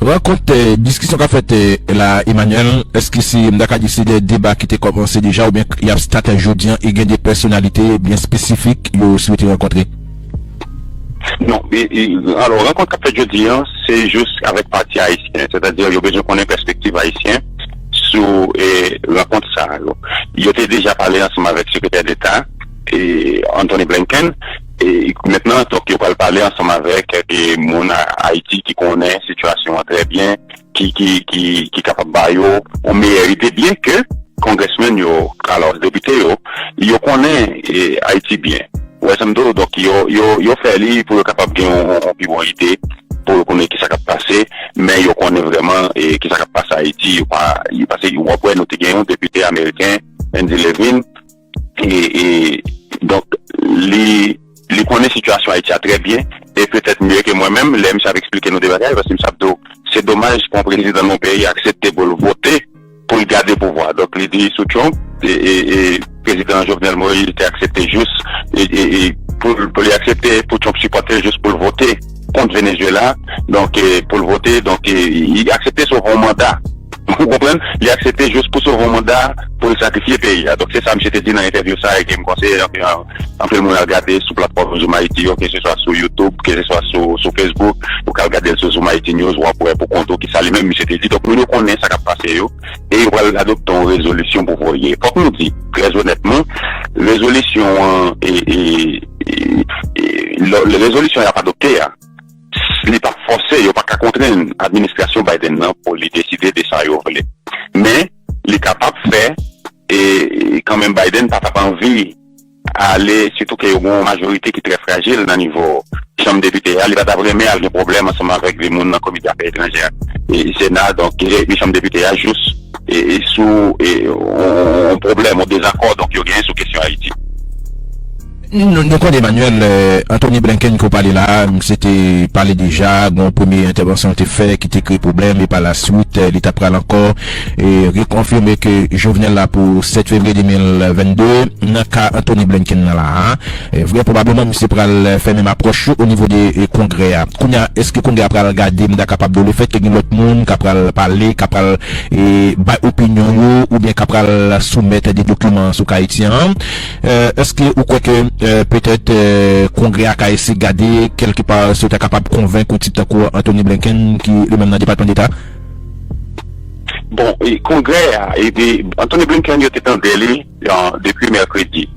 Rankont, eh, diskisyon k ap fèt eh, la, Emmanuel, èske se, m ta ka di se de deba ki te kòmanse deja oubyen y ap start jodi an e gen de pèsonalite byen espesifik yo swete rankontre? Non, e, e, alò, rankont k ap fèt jodi an, se jis avèk pati ayisyen, sètadi yo bezwen konnen pèspektiv ayisyen sou e, rankont sa a yo. Yo te deja pale ansanm avèk Sekretè Deta e, Anthony Blinken, e mentnan, donk, yo pral pale ansanm avèk e, moun a- Ayiti ki konnen sitiyasyon an trè byen, ki, ki, ki, ki kapab ba yo yon meyè ide, byen ke kongrèsmenn yo, alò, depite yo, yo konnen e, Ayiti byen. Ou wè sa m di w? Donk, yo, yo, yo fè li pou yo kapab gen yon, yon pi bon ide, pou yo konnen ki sa k ap pase, men yo konnen vrèman e, ki sa k ap pase Ayiti, yo pa, yo pase, w ap wè, nou te gen yon depite ameriken, Andy Levin, e, e, donk, li, li konnen sitiyasyon Ayiti a trè byen, e petèt mye ke mwen menm, lè misye ap eksplike nou de bagay, paske misye ap di w, se domaj pou yon prezidan nan yon peyi aksepte pou l vote, pou l gade pouvwa. Donk, li di sou Trump, e, e, e prezidan Jovenel Moïse te aksepte jis, e, e, e pou, pou li aksepte pou Trump sipòte l jis pou l vote kont Venezuela, donk, e, pou l vote, donk, e, li aksepte sove yon manda. Ou konprann? Li aksepte jis pou sove yon manda, pou l sakrifye peyi a. Donk, se sa misye te di nan entèvyou sa a, e ke m konseye anpil, anpil moun al gade sou platfòm Zoom Haïti yo, ke se swa sou YouTube, ke se swa sou, sou Facebook, ou ka al gade l sou Zoom Haïti News, w ap wè pou kont ou ki sa li menm misye te di. Donk, moun yo konnen sa k ap pase yo, e yo pral adopte yon rezolisyon pou voye. Fòk nou di, trè onètman, rezolisyon an, e, e, e, e, lò- rezolisyon y ap adopte a, li p ap fòse, yo pa ka kontrenn administrasyon Biden nan pou li deside de sa yo vle. Men, li kapab fè, e, kanmenm Biden pa t ap anvi ale, sitou ke yo gen yon majorite ki trè frajil nan nivo Chanm Depite a, li pa t ap renmen al gen pwoblèm ansanm avèk de moun nan Komite Afè Etranjè e Sena, donk, e, e Chanm Depite a, jis e, e sou e, yon, yon pwoblèm, yon dezakò, donk, yo genyen sou kesyon Ayiti. Nou, nou konnen, Emmanuel, eh, Anthony Blinken ke w pale la, misye te pale deja, gen yon premye entèvansyon l te fè ki te kreye pwoblèm, e pa la swit, eh, li ta pral ankò, eh, rekonfime ke Jovenel la pou sèt fevriye de mil vennde. Nan ka Anthony Blinken nan la a, eh, vrè pwobableman misye pral, eh, fè menm apwòch yo o nivo de, eh, Kongrè a. Kounye a, èske Kongrè a pral gade, m ta kapab di w, lefètke gen lòt moun k ap pral pale, k ap pral, eh, bay opinyon yo, oubyen k ap pral soumèt de dokiman sou ka Ayiti an? Eh, èske ou kwè ke, eh, petèt, eh, Kongrè a ka eseye gade, kèlkepa, si yo ta kapab konvenk yon tip tankou Anthony Blinken, ki li menm nan Depatman Deta? Bon, e Kongrè a, e, e Anthony Blinken, yo te tande li, an, depi mèkredi.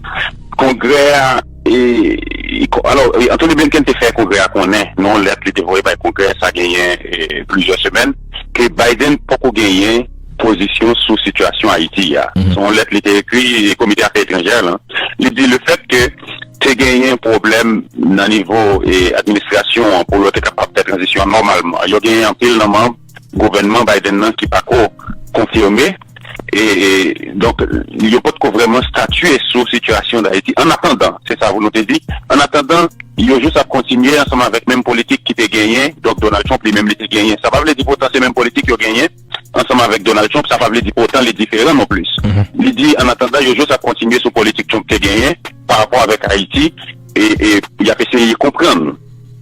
Kongrè a, e, e, ko- alò, e Anthony Blinken te fè Kongrè a konnen, nan yon lèt li te voye bay Kongrè, sa genyen, e, plizyè semèn, ke Biden poko genyen pozisyon sou sitiyasyon Ayiti a. Mhm. Se yon lèt li te ekri Komite Afè Etranjè la. Li di lefètke te genyen pwoblèm nan nivo, e, administrasyon an pou yo te kapab fè tranzisyon an nòmalman. Yo genyen anpil nan manm gouvènman Biden nan ki pako konfime. E, e, donk, yo potko vrèman statye sou sitiyasyon Dayiti. Annatandan, se sa nou te di, annatandan, yo jis ap kontinye ansanm avèk menm politik ki te genyen, donk Donald Trump li menm li te genyen. Sa pa vle di poutan se menm politik yo genyen ansanm avèk Donald Trump, sa pa vle di poutan li diferan non plis. Mhm. Li di, annatandan, yo jis ap kontinye sou politik Trump te genyen pa rapò avèk Ayiti, e, e y ap eseye konprann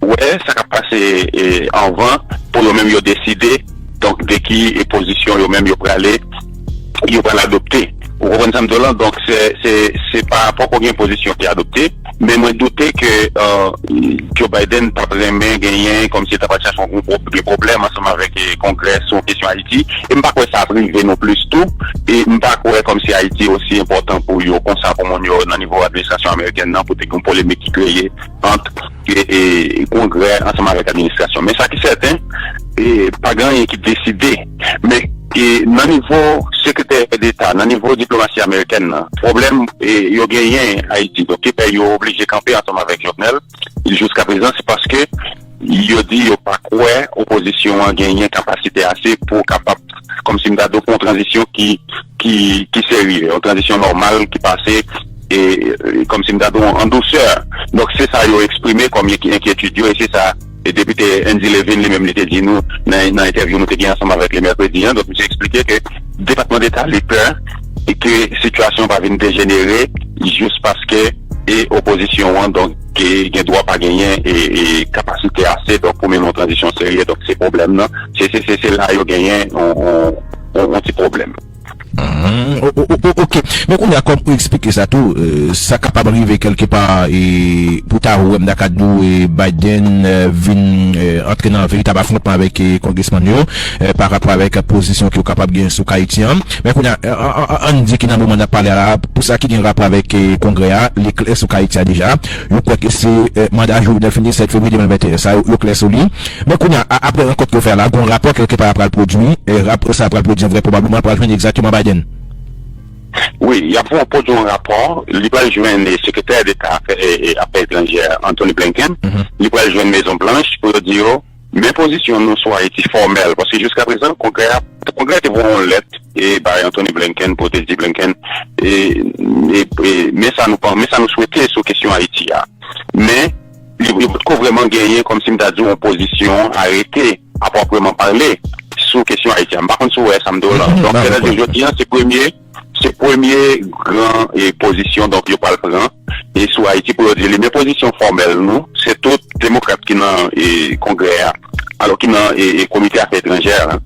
wè sa k ap pase, e, anvan pou yo menm yo deside, donk, de ki, e, pozisyon yo menm yo prale, yo pral adopte. Ou konprann sa m di w lan? Donk, se, se, se pa, poko gen pozisyon ki adopte, Men mwen doute ke eh, Joe Biden t ap renmen genyen, kòmsi l t ap al chache yon gwo pwob- de pwoblèm ansanm avèk eh, Kongrè sou kesyon Ayiti. E m pa kwè sa ap rive non plis tou. E m pa kwè kòmsi Ayiti osi enpòtan pou yo konsa, pou moun yo nan nivo administrasyon amerikèn nan, pou te gen yon polemik ki kreye ant e, e, Kongrè ansanm avèk administrasyon. Men sa ki sèten, e, pa gen anyen ki deside. Men e, nan nivo sekretè deta, nan nivo diplomasi amerikèn nan, pwoblèm e, yo genyen Ayiti. Donk, ki fè yo oblije kanpe ansanm avèk Jovenel jiska prezan, se paske yo di yo pa kwè opozisyon an genyen kapasite ase pou kapab, kòmsi m ta di w, fè yon tranzisyon ki, ki, ki serye, yon tranzisyon nòmal ki pase e, e kòmsi m ta di w an dousè. Donk, se sa yo eksprime kòm enk- enkyetid yo, e se sa e depite Andy Levin li menm li te di nou nan, nan entèvyou nou te gen ansanm avèk li mèkredi an. Donk, misye eksplike ke Depatman Deta li pè e ke sitiyasyon pa vin dejenere jis paske e opozisyon an, donk, e gen dwa pa genyen e, e kapasite ase, donk, pou mennen yon tranzisyon serye. Donk, se pwoblèm nan. Se, se, se, se la yo genyen yon, yon, yon, yon ti pwoblèm. Mhm. O- o- o- o- ok. Men kounye a, kòm ou eksplike sa tou, eh, sa kapab rive kèlkepa, e pou ta wè m ta ka di w, e Biden eh, vin eh, antre nan veritab afwontman avèk eh, kongresmann yo, eh, pa rapò avèk pozisyon ke yo kapab gen sou ka Ayiti an. Men kounye a, eh, an- an- an- ann di ke nan moman n ap pale a la, pou sa ki gen rapò avèk eh, Kongrè a, li klè sou ka Ayiti a deja. Yo kwè ke se eh, manda Jovenel fini sèt fevriye de mil venteyen. Sa yo, yo klè sou li. Men kounye a, a- apre rankont yo fè a la, gon rapò kèlkepa pral pwodui, e rapò sa pral pwodui vrè pwobableman pral jwenn egzakteman Biden. Wi, y ap fè yon pwodui yon rapò, li pral jwenn eh, sekretè deta afè, e, e, afè etranjè Anthony Blinken, li pral jwenn Mezon Blanch pou yo di yo, men pozisyon nou sou Ayiti fòmèl, paske jiska prezan, Kongrè a, Kongrè te voye yon lèt e bay Anthony Blinken pou te di Blinken, e, e, e, men sa nou, men sa nou swete sou kesyon Ayiti a. Men, yo, yo potko vrèman genyen, kòmsi m ta di w, yon pozisyon arete, a pwoprèman pale, sou kesyon Ayiti a. M pa konn si w wè sa m di w la. Donk, sètadi, jodi a, se premye, se premye gran e, pozisyon, donk, yo pral pran e sou Ayiti pou yo di li. Men pozisyon fòmèl nou, se tout demokrat ki nan e, Kongrè a, alò ki nan e, e, Komite Afè Etranjè a,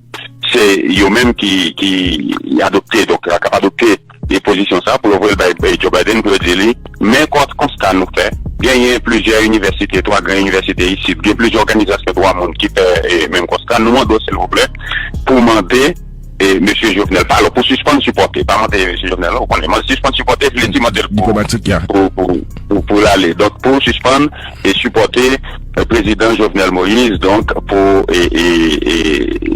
se yo menm ki, ki adopte, donk, k ap adopte e pozisyon sa pou yo voye l bay bay Joe Biden pou yo di li, men kòm konsta nou fè, genyen plizyè inivèsite, twa gran inivèsite isit, gen plizyè òganizasyon dwa moun ki fè e, menm konsta, nou mande w silvouplè pou mande e, mesye Jovenel, pa alò pou sispann sipòte, pa mande mesye Jovenel, ou konnen, mande sispann sipòte, vle di mande l pou, pou, pou, pou, pou l ale. Donk, pou sispann e sipòte e, prezidan Jovenel Moïse, donk, pou e, e, e,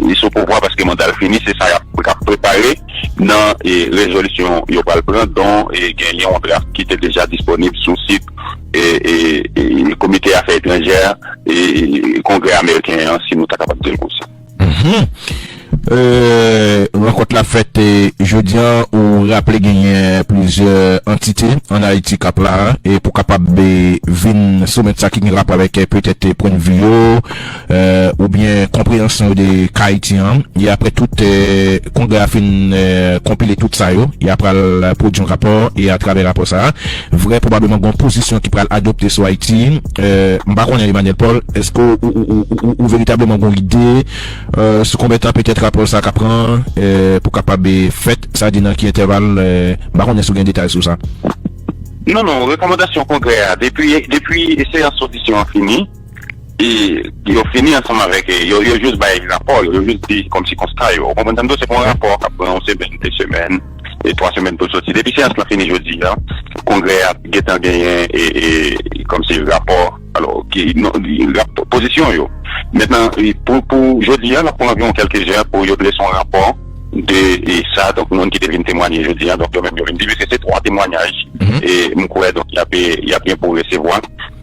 li sou pouvwa paske manda l fini, se sa y ap, y ap prepare nan e, rezolisyon yo pral pran, don e, genyen yon draft ki te deja disponib sou sit e, e, e, Komite Afè Etranjè e, e, Kongrè Ameriken an, si nou ta kapab di l konsa. Mhm. Euh, rankont la fèt eh, jodi a, ou raple genyen plizyè antite ann Ayiti k ap la e pou kapab eh, vin soumèt sa ki gen rapò avèk eh, petèt eh, pwennvi yo, eh, oubyen konpreyansyon yo de ka Ayiti an. E apre tout eh, Kongrè a fin eh, konpile tout sa yo, y a pral pwodui yon rapò e atravè rapò sa a, vrè pwobableman gen yon pozisyon ki pral adopte sou Ayiti. Eh, m pa konnen, Emmanuel Paul, èske ou, ou, ou, ou, ou veritableman gen yon ide eh, sou konbyen tan petèt rapò sa ka pran eh, pou kapab eh, fèt, sa di nan ki entèval, eh, m pa konnen si w gen detay sou sa. Non, non, rekòmandasyon Kongrè a, depi, depi seyans odisyon an fini, e yo fini ansanm avèk, e yo, yo jis bay rapò yo, yo jis di kòmsi konsta yo. Ou konprann sa m di w, se pa yon rapò k ap pran yon semèn, de semèn, e twa semèn pou l soti. Depi seyans lan fini jodi a, Kongrè a gentan genyen e, e, kòmsi rapò, alò, ki, non, li, rap, pozisyon yo. Mentnan, e pou, pou jodi a, l ap pran anviwon kèlke zè pou yo drese yon rapò de e sa, donk, moun ki te vin temwanye jodi a, donk, yo menm yo vin di, piske se twa temwanyaj, e m kwè, donk, y ap, y ap gen pou resevwa.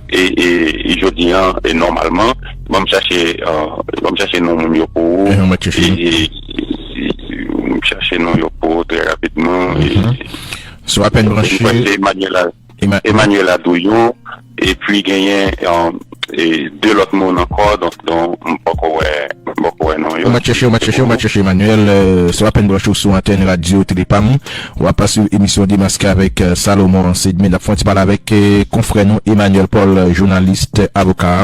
E, e, e jodi a, e nòmalman, ban m chache, eh, ban m chache non moun yo pou ou. E, e, e, e, m chache non yo pou ou trè rapidman. E, Si w apèn m kwè branche, se Emmanuel A-, Emma- Emmanuel Adouyo, epi genyen, eh, e de lòt moun ankò, donk, donk, m poko wè, m poko wè non yo. Ou mèt chèche, ou mèt chèche, ou mèt chèche, Emmanuel, euh, si w apèn branche w sou antèn radyo Tele Pam, w ap swiv emisyon Demaske avèk, euh, Salomon Sedme. N ap fè yon ti pale avèk, euh, konfrè nou, Emmanuel Paul, euh, jounalis, avoka,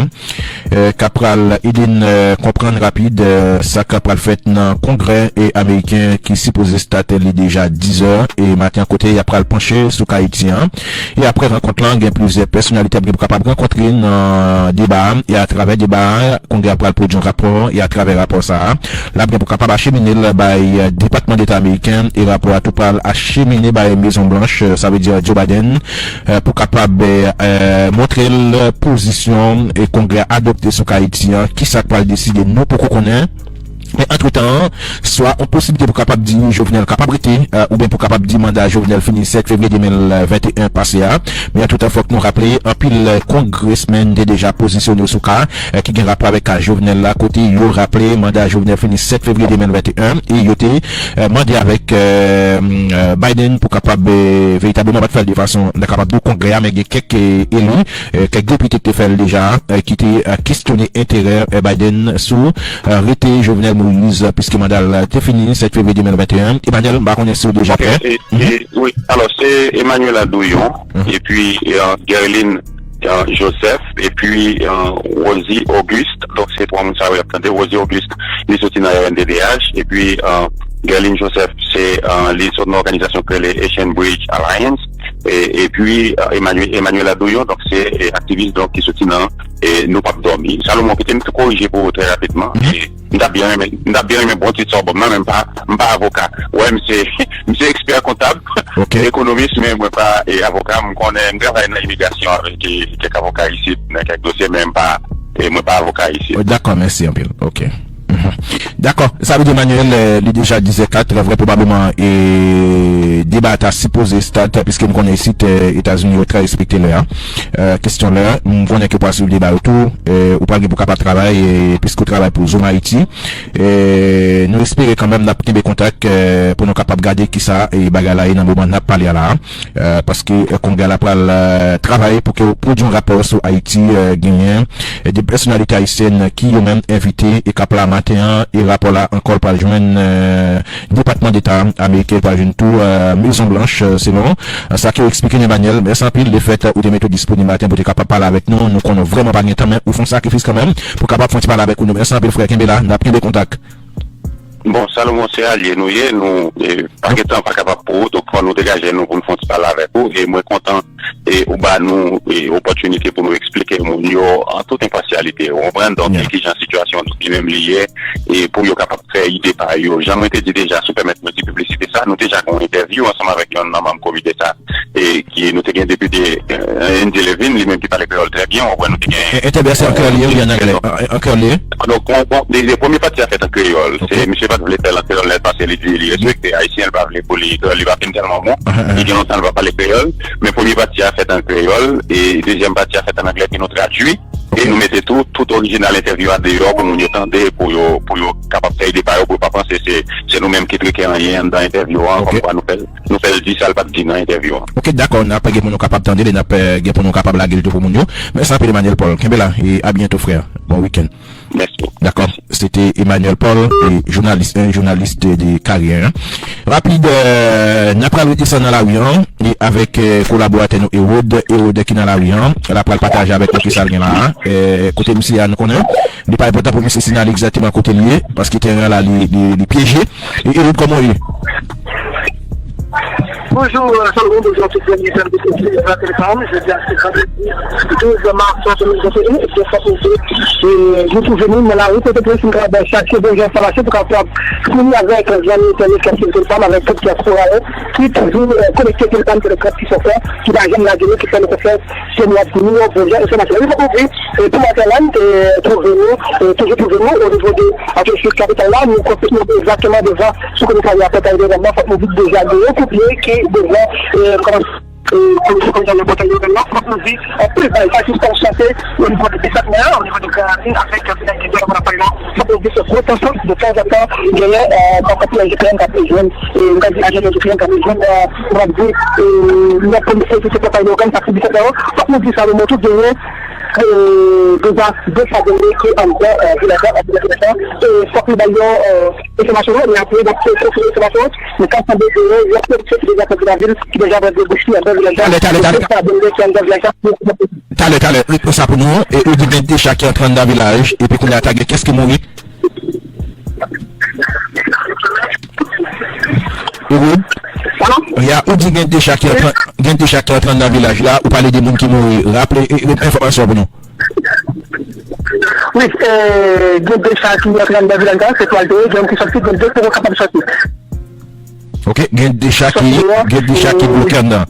euh, k ap pral ede n, euh, konprann rapid, euh, sa k ap pral fèt nan kongrè, e, ameriken ki sipoze stat li deja diz è, e, maten an, kote y ap pral panche sou ka Ayiti an. E apre rankont lan, gen plizyè pèsonalite ap gen pou kapab rankontre nan deba a. E atravè deba a, kongrè a pral pwodui yon rapò. E atravè rapò sa a, l ap gen pou kapab achemine l bay, euh, Depatman Deta ameriken. E rapò a tou pral achemine bay Mezon Blanch, euh, sa vle di Joe Biden, euh, pou kapab, euh, euh, montre l pozisyon, e, kongrè a adopte sou ka Ayiti an, kisa k pral deside, nou poko konnen. Men antretan, swa yon posiblite pou kapab di Jovenel kapab rete, euh, oubyen pou kapab di manda Jovenel fini sèt fevriye de mil venteyen pase a. Men antretan, fòk nou raple, anpil, euh, kongresmenn te deja pozisyone yo sou ka, euh, ki gen rapò avèk ka Jovenel la, kote yo raple manda Jovenel fini sèt fevriye de mil venteyen, e yo te, euh, mande avèk, euh, euh, Biden pou kapab, euh, veritableman, pa t fè l de fason, n ta kapab di w kongrè a, men gen kèk, euh, eli, euh, kèk depite ki te fè l deja, euh, ki te, euh, kestyone enterè, euh, Biden sou, euh, rete Jovenel Moïse, piske manda l te fini sèt fevriye de mil venteyen. Emmanuel, m pa konnen si w deja prè. E, e, wi, alò, se Emmanuel Adouyon, epi, euh, Guerline, euh, Joseph, epi, euh, Rosie Auguste. Donk, se twa moun sa yo y ap tande. Rosie Auguste, li soti nan R N D D H, epi, euh, Guerline Joseph, se, euh, li sot nan òganizasyon ki rele Haitian Bridge Alliance, e, epi, euh, Emmanuel, Emmanuel Adouyon, donk, se, e, aktivis, donk, ki soti nan, e, Nou P ap Dòmi. Salomon, kite m korije pou ou trè rapidman. E, m ta byen renmen, m ta byen renmen bon tit sa w ban m nan, men m pa, m pa avoka. Wè, m se, m se ekspè kontab, ekonomis, men mwen pa, e, avoka. M konnen, m travay nan imigrasyon avèk, e, kèk avoka isit, nan kèk dosye, men m pa, e, mwen pa avoka isit. Dakò, mèsi anpil. Ok. Mhm. Dakò, sa vle di, Emmanuel, euh, li deja diz è kat, vrè pwobableman, e deba a ta sipoze stat, piske m konnen isit, euh, Etazini yo trè respekte lè a. Euh, kesyon lè, m konnen ke w pral swiv deba yo tou, euh, ou pral gen pou kapab travay, e piske w travay pou Zoom Haïti. E nou espere kanmenm n ap kenbe kontak, euh, pou nou kapab gade kisa, e, bagay la ye nan moman n ap pale a la a. Euh, paske, euh, kongrè la pral, euh, travay pou ke yo pwodui yon rapò sou Ayiti, euh, genyen, euh, de pèsonalite ayisyèn ki yo menm envite e k ap la maten an, e rapò la ankò l pral jwenn, euh, Depatman Deta ameriken, l pral jwenn tou, euh, Mezon Blanch, euh, selon, euh, sa ke yo eksplike nou, Emmanuel. Mèsi anpil lefèt ou te mete w disponib maten pou te kapab pale avèk nou. Nou konnen w vrèman pa gen tan, men ou fè yon sakrifis kanmenm pou kapab fè yon ti pale avèk nou. Mèsi anpil, frè, kenbe la, n ap kenbe kontak. Bon, Salomon, se alye nou ye, nou, e, pa gen tan pa kapab pou ou, donk fò nou degaje nou pou n fè yon ti pale avèk ou, e mwen kontan, e, ou ba nou, e, opòtinite pou nou eksplike moun yo an tout enpasyalite, ou konprann, donk, e kijan sitiyasyon nou li menm li ye, e pou yo kapab fè ide pa yo. Jan mwen te di deja, si w pèmèt mwen ti piblisite sa, nou deja gen yon entèvyou ansanm avèk yonn nan manm komite sa, e ki nou te gen depite, euh, Andy Levin, li menm ki pale kreyòl trè byen, ou wè nou te gen. Entèvyou a se an kreyòl li ye oubyen an anglè? An, an kreyòl li ye? Donk, bon, bon, li, li, premye pati a fèt an kreyòl. Ok. Se, misye pa t vle fè l an kreyòl nèt paske li di li respekte Ayisyen, li pa vle pou li, kreyòl li pa fin tèlman bon. Li gen lontan li pa pale kreyòl, men premye pati a fèt an kreyòl, e dezyèm pati a fèt an anglè ke nou tradui. E nou mete tou, tout orijinal entèvyou a deyò pou moun yo tande, pou yo, pou yo kapab fè ide pa yo, pou yo pa panse se, se nou menm ki trike anyen anndan entèvyou an, kòmkwa nou fè l, nou fè l di sa l pa t di nan entèvyou an. Ok, dakò, n ap gen pou nou kapab tande l, e n ap, euh, gen pou nou kapab lage l tou pou moun yo. Mèsi anpil, Emmanuel Paul. Kenbe la, e a byento, frè. Bon wikenn. Mèsi. Dakò. Se te Emmanuel Paul, e jounalis, en jounalis de, de karyè. Rapid, euh, n ap pral redesann nan lari an, e avèk, euh, kolaboratè nou Erod, Erod ki nan lari an, l ap pral pataje avèk nou kisa l gen la a. Euh, kote misye a, nou konnen, li pa enpòtan pou misye siyale egzakteman kote l ye, paske teren an la, li, li, li pyeje. E Erod, kòman w ye? Bonjou, euh, Salomon, bonjou a tout premye fè de Tele Pam. Jodi a se vandredi douz mas de mil venteyen, e byen sa poze, e nou twouve nou nan lari Pòtoprens, nou kapab chache bon jan sa mache pou kapab fini avèk zanmi entènot k ap swiv Tele Pam, avèk tout dyaspora yo ki toujou, euh, konekte Tele Pam, Tele Pam ki fè, ki pa janm lage nou, ki fè nou konfyans, ke nou ap di nou yo bon jan enfòmasyon. Li poko vre, e pou maten la, nou te twouve nou, e toujou twouve nou o nivo de, antre sis kapital la, nou konfyans nou egzakteman devan sou komisarya Pòtay Devan nan, fòk nou di deja gen yon koupye ki devan, e, kòman, e, komisarya Pòtay Devan nan, fòk nou di, e, anpil bagay, sa ki fè w chante o nivo de Bisantnè, o nivo de Gran Ravin, avèk, e, Fenèk Dèzè, kòman n ap pale la, fòk nou di se gwo tansyon, detanzantan, genyen, e, anpil ajan G P N k ap rejwenn, e, m ka di ajan G P N k ap rejwenn, e, m ap di, e, lòt polisye ki te Pòtay Devan, sa ki Bisantnè yo, fòk nou di sa, nou tou genyen, Deja de fwa blende ki anndan vilaj la, anndan vilaj la. E fòk nou bay yo enfòmasyon yo, men apre n ap konfime enfòmasyon yo. Men ka sanble gen yon polisye ki deja sòti lavil, ki deja pran debouch li anndan vilaj la. Talè, talè, talè. De fwa blende ki anndan vilaj la. Talè, talè, repran sa pou nou. E ou di gen de cha ki antre anndan vilaj, epi kounye a ta gen kès ki mouri? Ou good? Ya, ou di gen de cha ki antre, gen de cha ki antre anndan vilaj la, ou pale de moun ki mouri. Raple, e, e, enfòmasyon pou nou. Wi, e, gen de cha ki antre anndan vilaj la, se twa l te ye, gen yon ki sòti, gen de poko kapab sòti. Ok, gen de cha ki, gen de cha ki bloke anndan.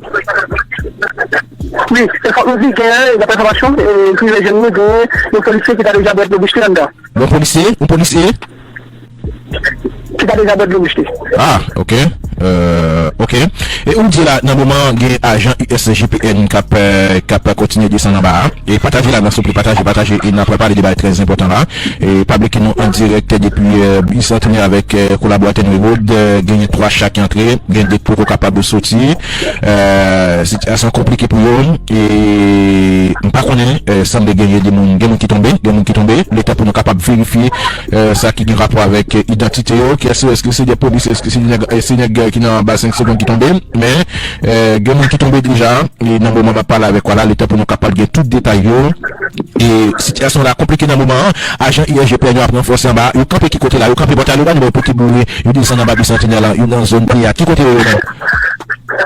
Wi, e fòk nou di gen, daprè enfòmasyon, e, ki rive jwenn nou, gen yon polisye ki ta deja pran debouch li anndan. Yon polisye? Yon polisye? Ki ta deja pran debouch li. Ah, ok. Euh, ok. E ou di la, nan moman, gen ajan U S G P N k ap, euh, k ap kontinye desann anba a. E pataje la, nan souple, pataje, pataje. E n ap pale de bagay trè enpòtan la. E pa bliye ke nou an dirèk depi, euh, Bicentenaire avèk, euh, kolaboratè nou Herod. Euh, genyen twa cha ki antre, gen de poko kapab soti. Euh, sitiyasyon konplike pou yo. E m pa konnen, euh, sanble genyen de moun, gen moun ki tonbe, gen moun ki tonbe. Letan pou nou kapab verifye, euh, sa ki gen rapò avèk, euh, idantite yo. Kiyès yo? Èske se de polisye? Èske se nèg, euh, se nèg, euh, ki nan baz senk segonn ki tonbe? Men, euh, gen moun ki tonbe deja. E nan moman m ap pale avèk ou la, letan pou nou kapab gen tout detay yo. E sitiyasyon la konplike nan moman an. Ajan U S G P N yo ap ranfòse anba. Yo kanpe ki kote la? Yo kanpe Pòtay Logàn, oubyen pou ki bò yo desann anba Bicentenaire la? Yo nan zòn pye a. Ki kote yo ye menm?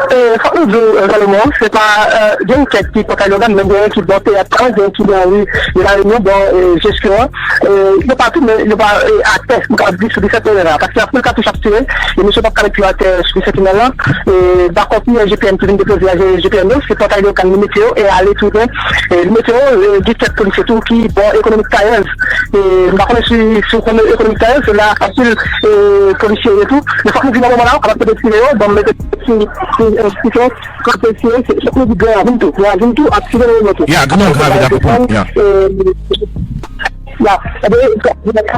E, fòk nou di w, e, Salomon, se pa, e, gen kèk ki Pòtay Logàn, men gen ki bò teyat la, gen ki nan ri La Réunion, bò, e, jesyon an. E, yo pa tou, men yo pa, e, atè, m ka di, sou Bicentenaire la. Paske anpil katouch ap tire, e misye p ap ka met pye atè sou Bicentenaire la. E, dakò, pou G P N ki vin depoze a G P N yo, se Pòtay Logàn li mete yo, e ale tounen, e, li mete yo, e, gen kèk polisye tou ki bò Economic Tires. E, m pa konnen si, si w konnen Economic Tires, se la anpil, e, polisye yo tou. Men fòk nou di nan moman la, w kapab tande tire yo, bon, mete sou, sou, e, sou, sou, kote tire, se, se, nou di Gran Ravin tou. Gran Ravin tou ap tire nan moman tou. Ya, non, Gran Ravin ap reponn, ya. E, ya, ebyen,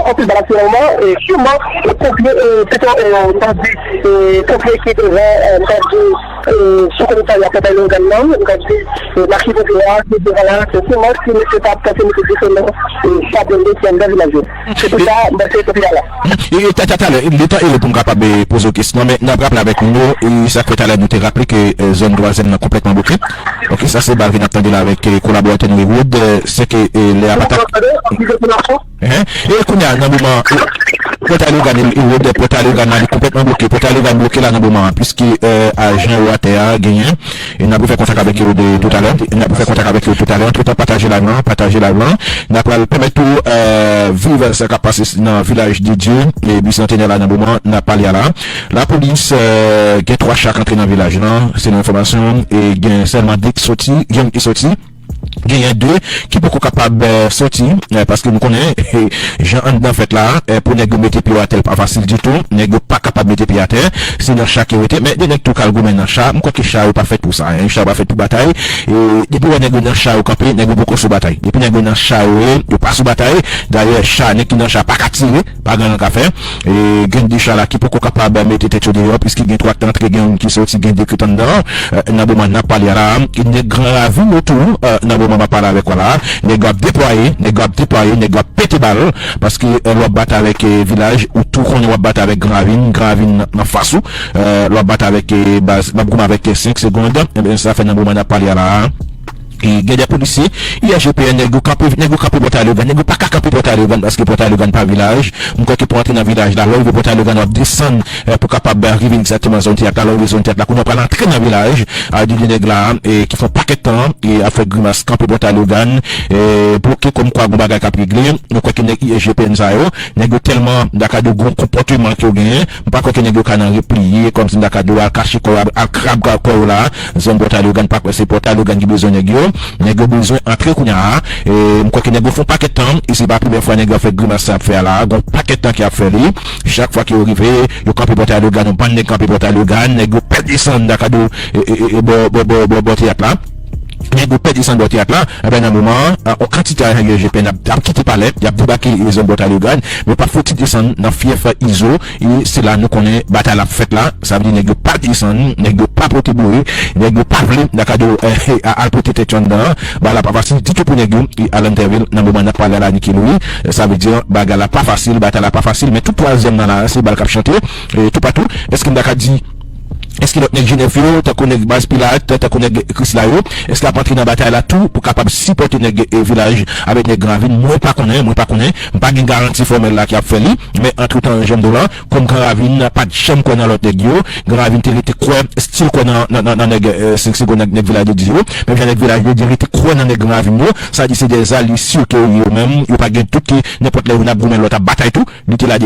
anpil bal ap tire nan moman, e, siman, e, ponpye, e, pito, e, m ta di, e, ponpye ki devan, e, m ta di, e, sou komisarya Pòtay Logàn nan, m ta di, e, mache ponpye a, ki devan la, se siman si mesye ta ap tante mete dife nan, e, sa blende ki anndan vilaj yo. Se pou sa, m panse se pi a la. E, e, ta, ta, talè, letan e lè pou m kapab, e, poze w kesyon, men n ap raple avèk nou, e, sa k fè talè nou te raple ke, e, zòn twazyèm nan konplètman bloke. Ok, sa se bal ke n ap tande la avèk, e, kolaboratè nou Herod, e, se ke, e, lè a pa ta. Hein? E kounye a, nan moman, e, Pòtay Logàn, e, Herod, Pòtay Logàn la, li konplètman bloke. Pòtay Logàn bloke la nan moman an, piske, e, ajan yo atè a genyen. E n ap refè kontak avèk yo de toutalè. E n ap refè kontak avèk yo toutalè. Antretan, pataje live lan, pataje live lan. N ap pral pèmèt ou, euh, viv sa k ap pase nan Vilaj de Dye, e Bicentenaire la nan moman n ap pale a la. Lapolis, euh, gen twa cha k antre nan vilaj lan, selon enfòmasyon, e gen sèlman de ki soti, gen youn ki soti. Genyen de ki poko kapab, eh, soti, eh, paske nou konnen, jan anndan fèt la, eh, pou nèg yo mete pye yo atè, l pa fasil ditou. Nèg yo pa kapab mete pye atè. Se nan cha ke yo rete. Men de nèg tou k al goumen nan cha. M kwè ke cha yo pa fèt pou sa, en. Cha yo pa fèt pou batay. E depi w wè nèg yo nan cha yo kanpe, nèg yo poko sou batay. Depi nèg yo nan cha yo ye, yo pa sou batay. Dayè, cha, nèg ki nan cha pa ka tire. Pa gen anyen ka fè. E gen de cha la ki poko kapab mete tèt yo deyò, piske gen twa ki antre, gen youn ki soti, gen de ki t anndan. E, nan moman n ap pale a la, nèg Gran Ravin yo tou, e, nan moman m ap pale avèk ou la, nèg yo ap deplwaye, nèg yo ap deplwaye, nèg yo ap pete bal, paske, e, lè w ap batay avèk, e, vilaj, ou tou konnen w ap batay avèk Gran Ravin, Gran Ravin nan, nan fas ou, e, lè w ap batay avèk, e, baz, m ap goumen avèk, e, senk segonn, enben, sa fè nan moman n ap pale a la, e gen de polisye, I S G P N, nèg yo kanpe, nèg yo kanpe Pòtay Logàn, nèg yo pa ka kanpe Pòtay Logàn, paske Pòtay Logàn pa vilaj. M kwè ke pou antre nan vilaj la, lè w rive Pòtay Logàn, w ap desann, eh, pou kapab, eh, rive egzakteman zòn teyat la, lè w rive zòn teyat la, kounye a w pral antre nan vilaj, a di de nèg la, eh, ki fè yon pakèt tan, eh, ap fè grimas kanpe Pòtay Logàn, eh, bloke kòmkwa gon bagay k ap regle. Nou kwè ke nèg I S G P N sa yo, nèg yo tèlman, m ta ka di w gon konpòteman ke yo genyen, m pa kwè ke nèg yo ka nan repliye, kòmsi m ta ka di w al kache kò yo, al, al krab kò yo la, zòn Pòtay Logàn, pa kwè se Pòtay Logàn ki bezwen nèg yo. Nèg yo bezwen antre kounye a. E, m kwè ke nèg yo fè yon pakèt tan, e se pa premyè fwa nèg yo ap fè grimas sa y ap fè a la. Gon pakèt tan ke y ap fè li. Chak fwa ke yo rive, yo kanpe Pòtay Logàn, yon bann nèg kanpe Pòtay Logàn, nèg yo pè desann, m ta ka di w, e, e, e, e, bò, bò, bò, bò, bò teyat la. nèg yo pè desann bò teyat la, enben, nan moman an, yon kantite ajan G I G P N ap, ap kite palè, y ap debake zòn bò Talleyrand, men pa fouti desann nan fyèf Izo, e se la nou konnen batay la ap fèt la, sa vle di nèg yo pa desann, nèg yo pa pote boure, nèg yo pa vle, n a ka di w, al pote tèt yo anndan an, bagay la pa fasil ditou pou nèg yo, e Alan Terville, nan moman n ap pale a la, Nicky Louis, sa vle di, bagay la pa fasil, batay la pa fasil, men tout twazyèm nan la, se bal k ap chante, e toupatou, èske m ta ka di, èske lòt nèg G nèf yo, tankou nèg Baz Pilat, tankou nèg Krisla yo, èske y ap antre nan batay la tou pou kapab sipòte nèg, e, Vilaj avèk nèg Gran Ravin? Mwen pa konnen, mwen pa konnen. M pa gen garanti fòmèl la ki ap fè li. Men antretan, jan m di w la, kòm Gran Ravin pa t janm kwè nan lòt nèg yo, Gran Ravin te rete kwè, still kwè nan, nan, nan, nan nèg, e, senk segonn, nèg, nèg Vilaj de di yo. Menm jan nèg Vilaj de di rete kwè nan nèg Gran Ravin yo, sa di se de alye si ke yo ye yo menm, yo pa gen dout ke nenpòt lè youn ap goumen lòt ap batay tou. Li te la